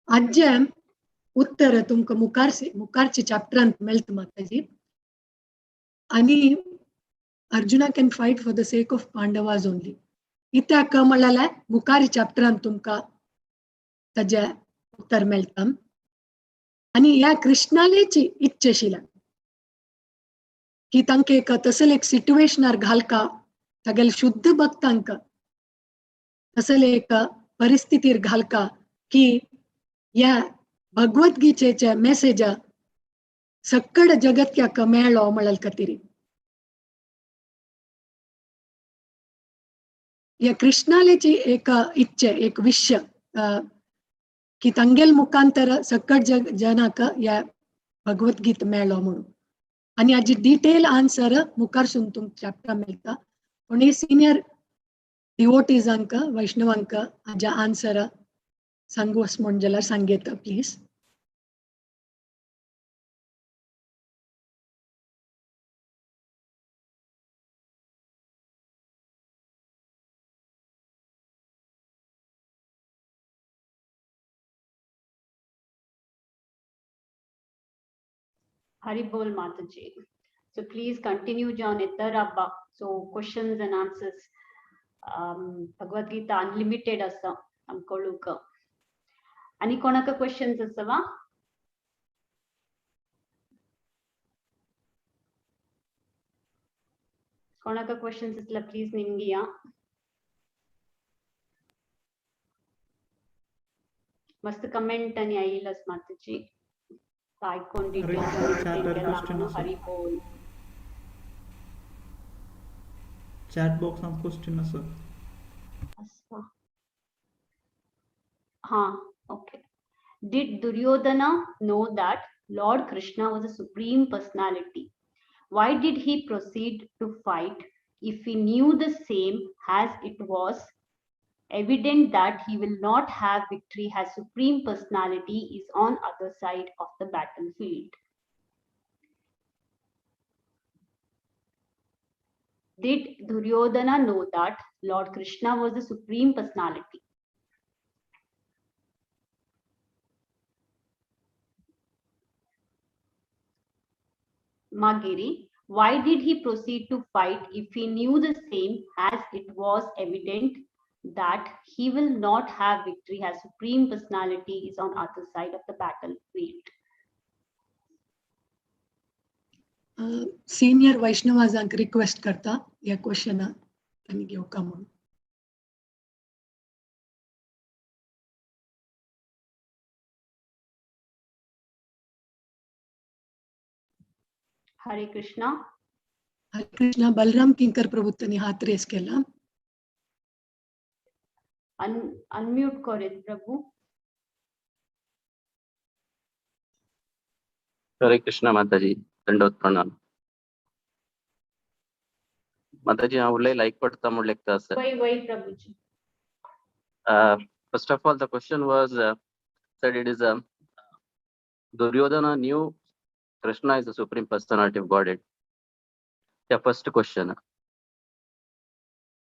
आज्जे उत्तर तुमकां मुखारचे चॅप्टरांत मेळटा माताजी. आनी Arjuna can fight for the sake of Pandavas only इत्याक म्हणल्यार मुखार चॅप्टरांत तुमकां ताजें उत्तर मेळटा. आनी ह्या कृष्णालेची इच्छा आशिल्ल्या की तांकां एक तसले एक सिट्युएशनार घालका, तागेले शुद्ध भक्तांक तसले एक परिस्थितीर घालका की ह्या भगवत गीतेचे मेसेज सक्कड जगत्याक मेळ्ळो म्हणल खातीर. ह्या कृष्णालेची एक इच्छा, एक विश्य की तांगेल मुखांतर सक्कड जनाक ह्या भगवत गीत मेळ्ळो म्हणून. आनी हाजी डिटेल आन्सर मुखार सून तुमकां चॅप्टर मेळटा. कोणी सिनियर डिवोटीजांक वैष्णवांक हाज्या आन्सर सांगू म्हण जाल्यार सांगयता please. Hari Bol Mataji. So please continue, John Itarabba. So questions and answers. Bhagavad Gita unlimited asa amkoluka. Ani konaka questions asava? Konaka questions asla please nimgiya. Mast comment ani ayilas Mataji. Icon details. Hari Bol. Chat box on question sir. Ha, okay. Did Duryodhana know that Lord Krishna was a supreme personality? Why did he proceed to fight if he knew the same, as it was evident that he will not have victory as supreme personality is on other side of the battlefield? Did Duryodhana know that Lord Krishna was the supreme personality? Magiri, why did he proceed to fight if he knew the same, as it was evident that he will not have victory as supreme personality is on other side of the battlefield? Senior वैष्णवाजांक request करता ह्या क्वेश्चना तांणी घेवका म्हणून. Hare Krishna. Hare Krishna. Balram Kinkar प्रभु त्यांनी हात race केला. Unmute करेत प्रभु. हरे कृष्णा माताजी, दंडवत प्रणाम. माताजी, हांव उलय लायक पडता म्हूण लेखता आसा. वय वय प्रभुजी. First of all, the question was said it is Duryodhana knew Krishna is the supreme personality of Godhead. The first question.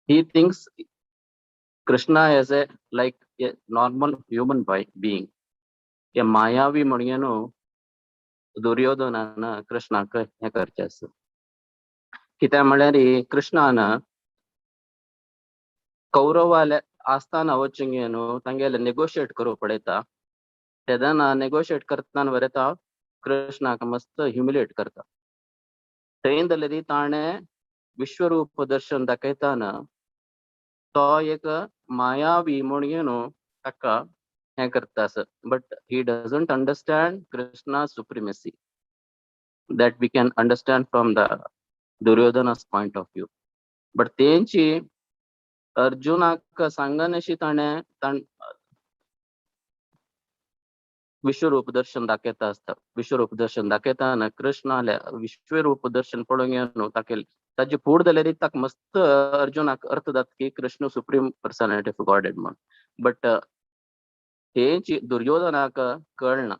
He thinks Krishna as a like a normal human being. A मायावी म्हणून न्हू दुर्योधनान कृष्णाक हें करचें आसा. कित्याक म्हळ्यार कृष्णान कौरवाले आस्थाना वचूंक न्हू तांगेले नेगोशिएट करूंक पळयता. तेन्ना नेगोशिएट करतना बरयता कृष्णाक मस्त ह्युमिलेट करता. थंय जाल्यार ताणें विश्वरूप दर्शन दाखयतना तो एक मायावी म्हणून न्हू ताका हें करता आसा. But he doesn't understand Krishna supremacy that we can understand from the Duryodhana's point of view. But तेंची अर्जुनाक सांगनशी ताणें विश्वरूप दर्शन दाखयता आसता. विश्वरूप दर्शन दाखयतना कृष्णाले विश्वरूप दर्शन पळोवंक न्हू ताके ताजे फूड जाल्यार ताका मस्त अर्जुनाक अर्थ जाता की Krishna supreme personality of Godhead म्हूण. बट हेची दुर्योधनाक कळना.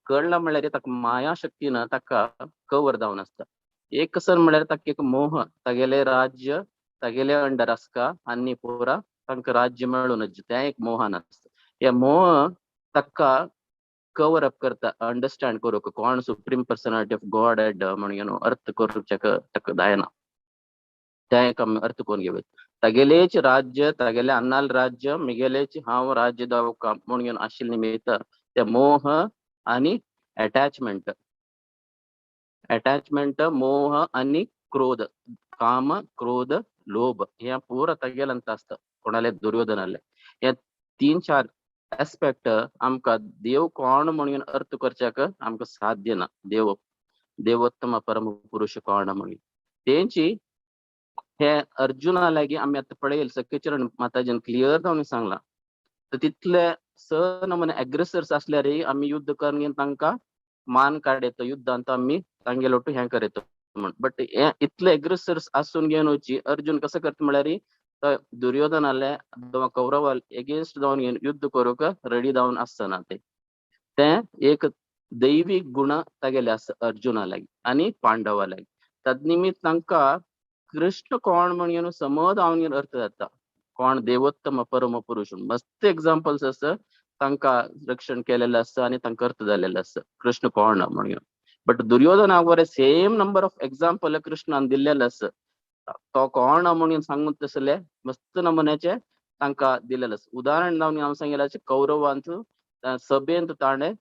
कळना म्हणल्यार ताका माया शक्तीन ताका कवर जावन आसता. एक सर म्हणल्यार ताका एक मोह, तागेले राज्य तागेले अंडर आसता आनी पुरा तांकां राज्य मेळून तें एक मोहान आसता. हे मोह ताका कवर अप करता, अंडरस्टँड करूंक कोण सुप्रीम पर्सनालिटी ऑफ गॉड म्हणून अर्थ करूंक ताका जायना. तें एक आमी अर्थ करून घेवया. तागेलेच राज्य, तागेले अन्नाल राज्य, मिगेलेच हांव राज्य दावका म्हणून आशिल्ले निमित्त ते मोह आनी एटॅचमेंट, एटॅचमेंट, मोह आनी क्रोध, काम, क्रोध, लोभ हे पुरा तागेल्यांत आसता कोणाले दुर्योधनाले. हे तीन चार एस्पेक्ट आमकां देव कोण म्हणून अर्थ करच्याक आमकां साध्य ना. देव देवोत्तम परम पुरुष कोण म्हणून तेंची हे अर्जुना लागीं आमी आतां पळयल सख्यचरण माताजीन क्लियर जावन सांगलां. तर तितले स नमुने एग्रेसर्स आसल्यारय आमी युद्ध करून तांकां मान काडयता युद्धांत आमी तांगेलो ಒಟ್ಟು हें करयता म्हण. बट हे इतले एग्रेसर्स आसून घेवन अर्जुन कसो करता म्हळ्यार दुर्योधनाले कौरव एगेन्स्ट जावन घेवन युद्ध करूंक रेडी जावन आसना. ते तें एक दैवी गुण तागेले आसा अर्जुना लागीं आनी पांडवा लागीं. तद निमित्त तांकां कृष्ण कोण म्हण समज हांव अर्थ जाता, कोण देवोत्तम परम पुरुष. मस्त एग्जाम्पल्स आसा, तांकां रक्षण केलेलें आसा आनी तांकां अर्थ जालेलें आसा कृष्ण कोण म्हणून. बट दुर्योधनाक बरें सेम नंबर ऑफ एग्जाम्पल कृष्णान दिल्लेलें आसा, तो कोण म्हणून सांगून तसले मस्त नमुन्याचे तांकां दिलेलें आसा. उदाहरण जावन हांव सांगिल्लें कौरवांत सभेंत ताणें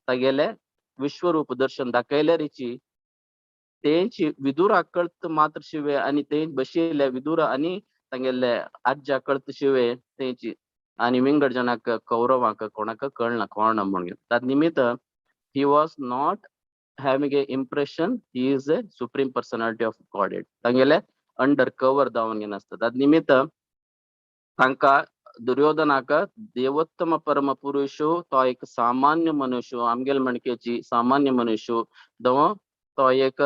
तागेले विश्वरूप दर्शन दाखयले रिची तेंची विदुरा कळत मात्र शिवे आनी ते बशिल्ले विदुरा आनी तांगेले आज्या कळत शिवे तेंची आनी विंगड जनाक कौरवांक कोणाक कळना कोण म्हणून. तद निमित्त he was not having a impression he is a supreme personality of Godhead. तांगेले अंडर कवर जावन घेनासता. तद निमित्त तांकां दुर्योधनाक देवोत्तम परम पुरुष तो एक सामान्य मनुष्य, आमगेल म्हणकेची सामान्य मनुष्य दव तो एक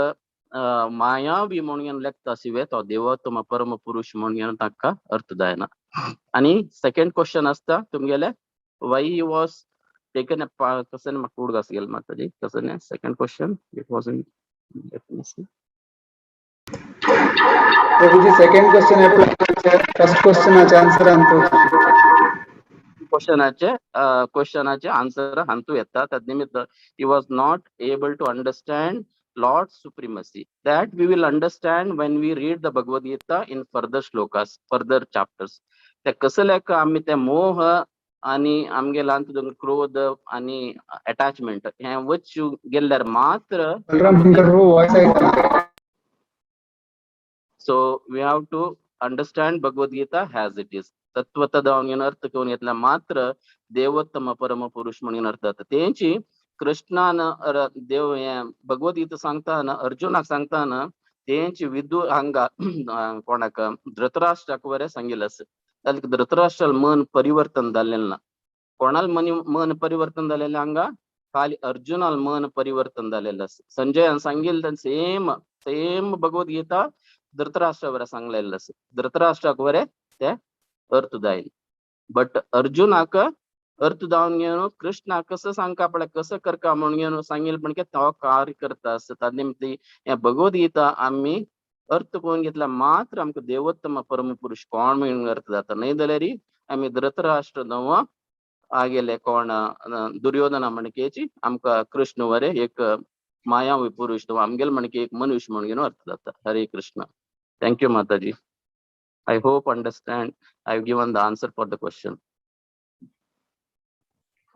मायावी म्हणून लेखता शिवे तो देवोत्तम परम पुरुष म्हणून ताका अर्थ जायना. आनी सेकंड क्वेश्चन आसता तुमगेले why he was taken कसं म्हाका उडगास गेल माताजी कसं second question it was in Prabhuji second question first क्वेश्चनाचे answer Antu क्वेश्चनाचे क्वेश्चनाचे answer हांतू येता. तद निमित्त he was not able to understand Lord's supremacy. That we will understand when we read the Bhagavad Gita in further shlokas, further chapters. ते कसं लेख आमी ते मोह आनी आमगेला क्रोध आनी अटॅचमेंट हें वच गेल्यार मात्र. So we have to understand Bhagavad Gita as it is. तत्वता जावन अर्थ घेवन घेतला मात्र देवोत्तम परम पुरुष म्हणून अर्थ जाता. तेंची कृष्णान देव हें भगवद्गीता सांगताना अर्जुनाक सांगताना तेंची विदु हांगा कोणाक धृतराष्ट्राक बरें सांगिल्लें आसा. जाल्यार धृतराष्ट्राल मन परिवर्तन जाल्लें ना. कोणाल मन परिवर्तन जालेलें हांगा खाली अर्जुनाल मन परिवर्तन जालेलें आसा. संजयान सांगिल्लें सेम सेम भगवद्गीता धृतराष्ट्रा बरें सांगलेलें आसा. धृतराष्ट्राक बरें ते अर्थ जायना. बट अर्जुनाक अर्थ जावन घेवन कृष्णा कसं सांगका पळय कसं करका म्हणून घेवन सांगिल्लें पण तो कार्य करता आसता. ताजे निमित्त हें भगवद्गीता आमी अर्थ करून घेतला मात्र आमकां देवोत्तम परम पुरुष कोण म्हणून अर्थ जाता. न्हय जाल्यार आमी धृतराष्ट्र नव आगेले कोण दुर्योधना म्हणकेची आमकां कृष्ण वरे एक मायावी पुरुष आमगेले म्हणके एक मनुष्य म्हणून घेवन अर्थ जाता. हरे Krishna. Thank you Mataji. I hope understand I have given the answer for the question.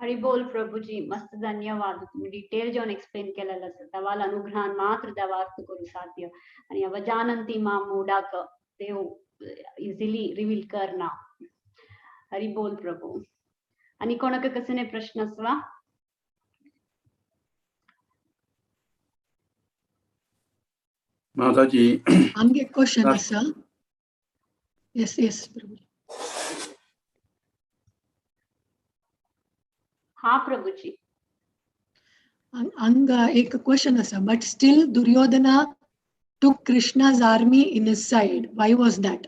Hari बोल प्रभुजी, मस्त धन्यवाद. तुम्ही डिटेल जेवन एक्सप्लेन केलेलं आसा. देवाल अनुग्रहान मात्र देवार्थ करू साध्य आणि अवजानंती मा मोडाक देव इझिली रिव्हील करना. हरी बोल प्रभू. आणि कोणाक कसने प्रश्न आसवा? माताजी आमगे क्वेश्चन आसा. येस येस प्रभू. हा प्रभुजी. हांगा एक क्वेश्चन आसा. But still Duryodhana took Krishna's army in his side. Why was that?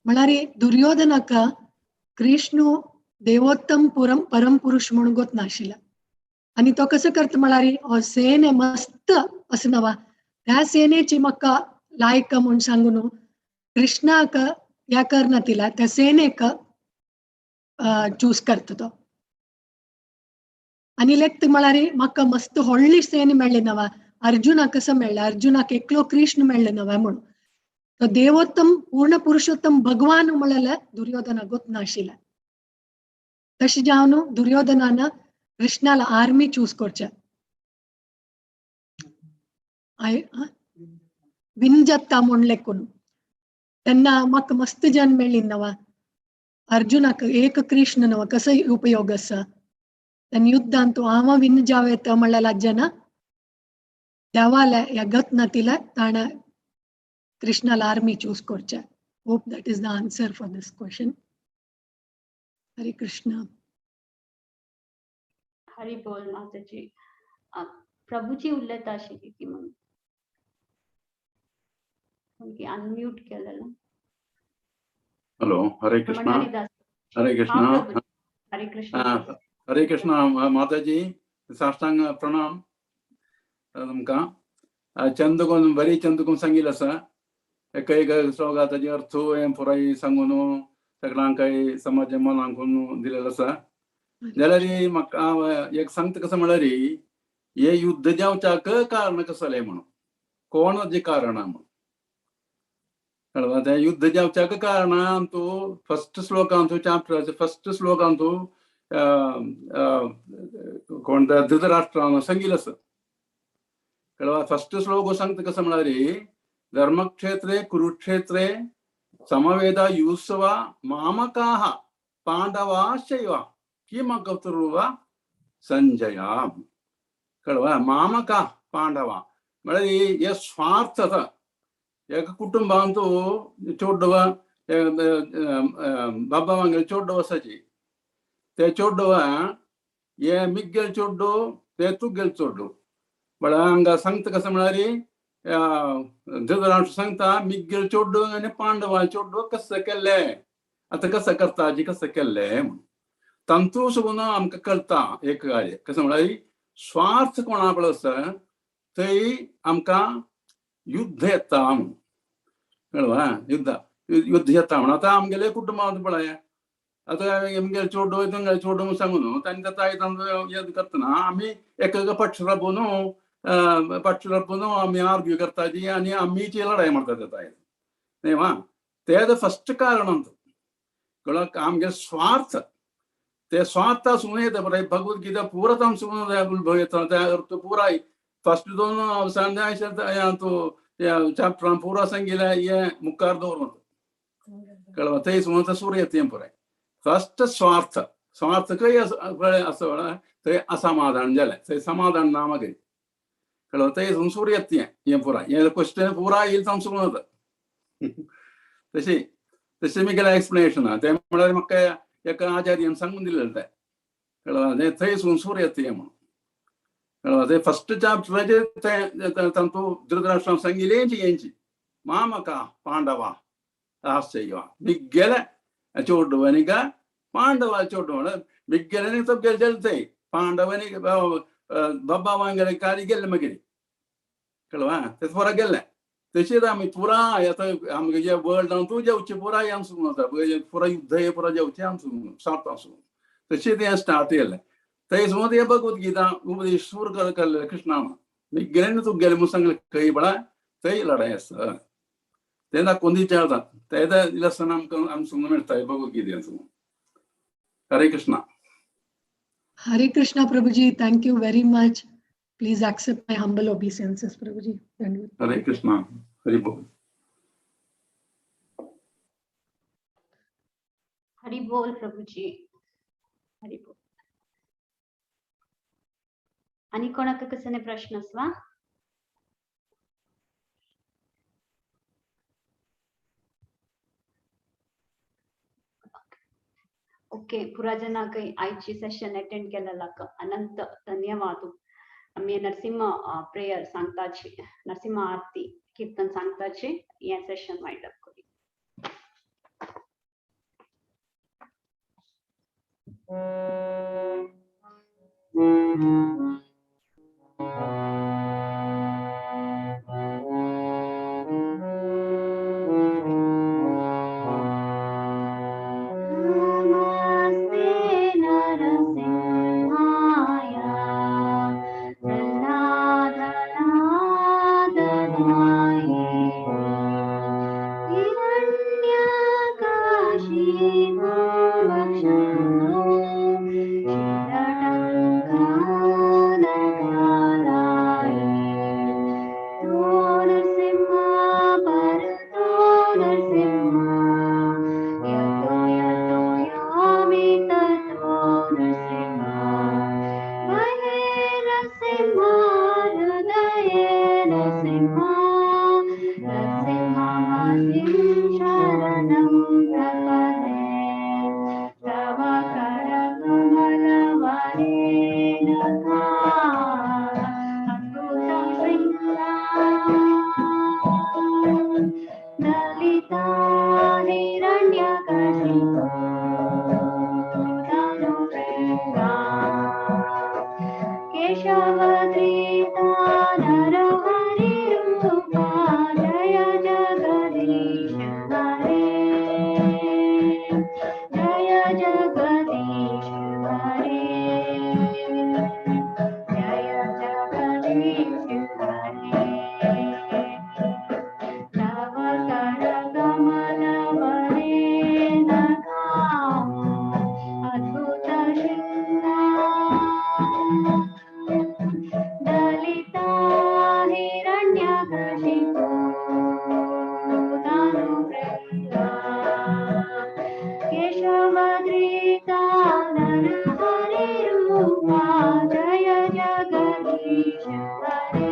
म्हळ्यार दुर्योधनाक कृष्ण देवोत्तम परम पुरुष म्हणून गोत नाशिल्लो आनी तो कसो करता म्हळ्यार हो सेने मस्त असो नवा त्या सेनेची म्हाका लायक म्हूण सांगून कृष्णाक ह्या करना तिला त्या सेनेक चूज करता तो. आनी लेक्त म्हळ्यार म्हाका मस्त व्हडली सेन मेळ्ळी नवा अर्जुनाक कसो मेळ्ळें, अर्जुनाक एकलो कृष्ण मेळ्ळें नवा म्हणून तो देवोत्तम पूर्ण पुरुषोत्तम भगवान म्हळ्यार दुर्योधना गोत नाशिल्लें. तशें जावन दुर्योधनान कृष्णाला आर्मी चूज करचे विंजत्ता म्हूण लेखून तेन्ना म्हाका मस्त जन मेळ्ळी नवा अर्जुनाक एक कृष्ण नवा कसो उपयोग आसा. तेन्ना युद्धान तूं हांव विन जावं येता म्हणल्यार लज्जना देवाले ह्या गत नातिल्या ताणें कृष्णाला आर्मी चूज करचे. Hope that is the answer for this question. Hare Krishna. Hari बोल माताजी. प्रभूजी उलयता आशिल्ली की म्हणून की अनम्यूट केलेलं. हॅलो, हरे कृष्णा. मंडळी. हरे हा कृष्णा. प्रभूजी, हरे कृष्ण. हरे कृष्ण माताजी, साष्टांग प्रणाम तुमकां. चंद कोण बरी चंद कोण सांगिल्लें आसा. एक एक श्लोका ताजी अर्थ हें पुराय सांगून सगळ्यांक काही समाज मनाक दिलेलो आसा. जाल्यार म्हाका एक सांगता, कसं म्हळ्यार हे युद्ध जावच्याक कारण कसलें म्हणून, कोण जे कारणां म्हणून कळ्ळें? तें युद्ध जावच्याक कारणां तूं फर्स्ट श्लोकांतू, चॅप्टराचे फर्स्ट श्लोकांतू कोण धृतराष्ट्रान सांगिल्लें आसा, कळ्ळें? फर्स्ट श्लोक सांगता कसं म्हळ्यार, धर्मक्षेत्रे कुरुक्षेत्रे समवेत युयुत्सवः मामकाः पांडवाश्चैव किमकर्तुर्व संजय. कळ्ळें? मामका पांडव म्हळ्यार हे स्वार्थത. एका कुटुंबांतू चोडव बाबा वांगडा चोडव आसाची, ते चोडव हे मिग्गेल चोड्डू, ते तुगेल चोड्डू. म्हळ्यार हांगा सांगता कसं म्हळ्यार, धृतराष्ट्र सांगता, मिग्गेल चोड्डू आनी पांडवा चोड्डू कसं केल्ले, आतां कसं करता जी, कसं केल्ले म्हणून. तांतू सुद्दां आमकां कळटा एक कार्य कसं म्हळ्यार, स्वार्थ कोणा पळय आसा थंय आमकां युद्ध येता म्हणून, कळ्ळें? युद्ध युद्ध येता म्हणून. आतां आमगेले कुटुंबांत पळय, आतां आमगेले चोडू तुमगेले चोडू म्हणून सांगू न्हू, तांणी ताई यद करतना आमी एक पक्ष राबून, पक्ष राबून आमी आर्ग्यू करताची आनी आमीची लढाई मारता ताई न्ही वा. ते फर्स्ट कारण कळ्ळें? आमगे स्वार्थ, ते स्वार्थ आसून येता पळय. भगवद्गीता पुरा तांसून उद्भव येता, त्या अर्थ पुराय फर्स्ट दोन चॅप्टरान पुरा सांगिल्लें हें मुखार दवरून, कळ्ळें? थंय सुद्दां सूर्य येता पुराय. फर्स्ट स्वार्थ, स्वार्थ खंय आसा थंय असमाधान जालें, थंय समाधान ना मागीर, कळ्ळें? थंय सूर्य येता हें पुराय हें क्वेश्चन पुराय येयल तांसून वता. तशी तशें मुगेलें एक्सप्लेनेशन आहा. तें म्हळ्यार म्हाका एका आचार्यान सांगून दिलेलें तें, कळ्ळें? थंय सूर्य येता म्हणून, कळ्ळें? ते फर्स्ट चॅप्टराचेर तें तांतू धृतराष्ट्रान सांगिल्लें हेंची, मामका पांडवा आश्चर्य मिग्गेले चोडवनिक पांडवा चोडव मिग्गेले तब्गेले चलतय पांडवनिक बाबा वांगडे कार्य गेल्ले मागीर, कळ्ळें? ते पुरा गेल्ले. तशेंच आमी पुराय आतां आमगे जे वर्ल्डान तूं जेवचें पुराय आमसूं जाता, पुराय युद्ध हे पुराय जेवचें आमसूं स्टार्ट आसूं. तशें तें स्टार्ट केलें थंय समज हे भगवद्गीता उपदेश सुरू केल्ले कृष्णान, गेले तूं गेले म्हणून सांगलें खंय बळा थंय लढाई आसा. तें दाखोवन दिवचें आतां तें लेसन आमकां आमसूं मेळटा भगवद्गीतेंतून. हरे Krishna. Hare Krishna Prabhuji, thank you very much. Please accept my humble obeisances, Prabhuji. धन्यवाद. हरे कृष्णा, हरी बोल. हरी बोल प्रभूजी, हरी बोल. आणि कोणाक कसने प्रश्न असवा? ओके, पुरा जनाक आयची सेशन अटेंड केलेलाक अनंत धन्यवाद. आमी नरसिंह प्रेयर सांगताची, नरसिंह आरती कीर्तन सांगताची हे सेशन वायंड अप करी. नमस्ते नरसिंहाय प्रह्लादनादनाय हिरण्यकशिपुवक्षो शिरटङ्कानकालाय तो नरसिंह परतो नरसिंह यतो यतो यामि ततो नरसिंह बहिर्नरसिंह हृदये नरसिंह नरसिंहं शरणं प्रपदे तव करकमलवरे जगदीश हरे,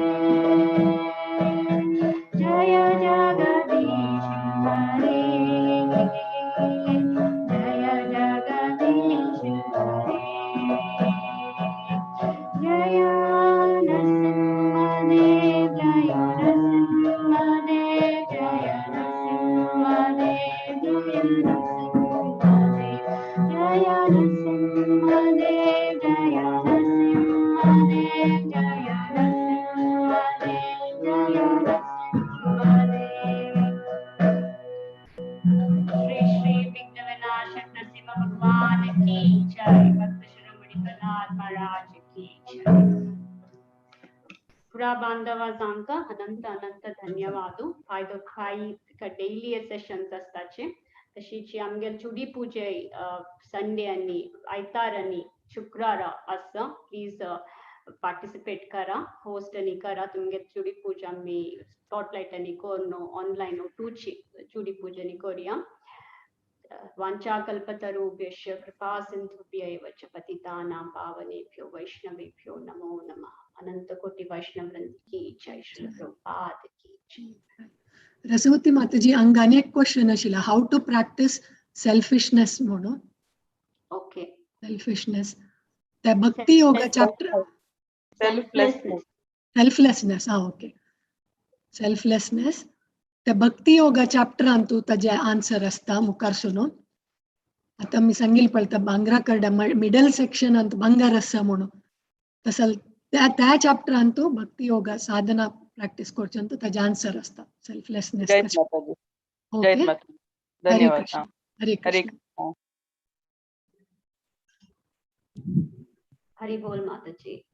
जय जगदीश हरे, जय जगदीश हरे। जय नरसिंहदेव, जय नरसिंहदेव, जय नरसिंहदेव, जय नरसिंहदेव, जय नरसिंहदेव, जय नरसिंहदेव, जय नरसिंहदेव, जय नरसिंहदेव। श्री श्री विघ्न विनाशक नरसिंह भगवान की जय। भक्त शिरोमणि प्रहलाद महाराज की जय। पुरा बांधवांका अनंत अनंत धन्यवाद। फायदो फाय डेली सेशन्स आसताचे, तशीच आमगेले चुडी पुजे संडे आनी आयतार आनी शुक्रारा आसा। प्लीज पार्टिसिपेट करा, होस्ट आनी करा। तुमगे चुडी पूजा आमी स्पॉटलायट आनी करून ऑनलायन टूची चुडी पूजा आनी करुया। वाञ्छाकल्पतरुभ्यश्च कृपा सिन्धुभ्य एव च पतितानां पावनेभ्यो वैष्णवेभ्यो नमो नमः। अनंत कोटि वैष्णव वृंद की जय। श्री प्रभुपाद की जय। रसवती माताजी, हांगा एक क्वेश्चन आशिल्लो, how to practice selfishness म्हणून. ओके. सेल्फिशनेस त्या भक्ती योगा चॅप्टर. सेल्फलेसनेस. सेल्फलेसनेस, हा, ओके, सेल्फलेसनेस. त्या भक्ती योगा चॅप्टरान तूं ताजे आन्सर आसता मुखार सुनून. आतां मी सांगील पळयता, बांगरा करडा मिडल सेक्शनांत बंगार आसा म्हणून, तसल त्या त्या चॅप्टरान तूं भक्ती योगा साधना प्रॅक्टीस करचें, ताजे आन्सर आसता सेल्फलेसनेस. जय माताजी, जय ओके. माता. हरे धन्यवाद. कृष्ण. हा. हरे हरे कृष्ण. कृष्ण. हरि बोल माताजी.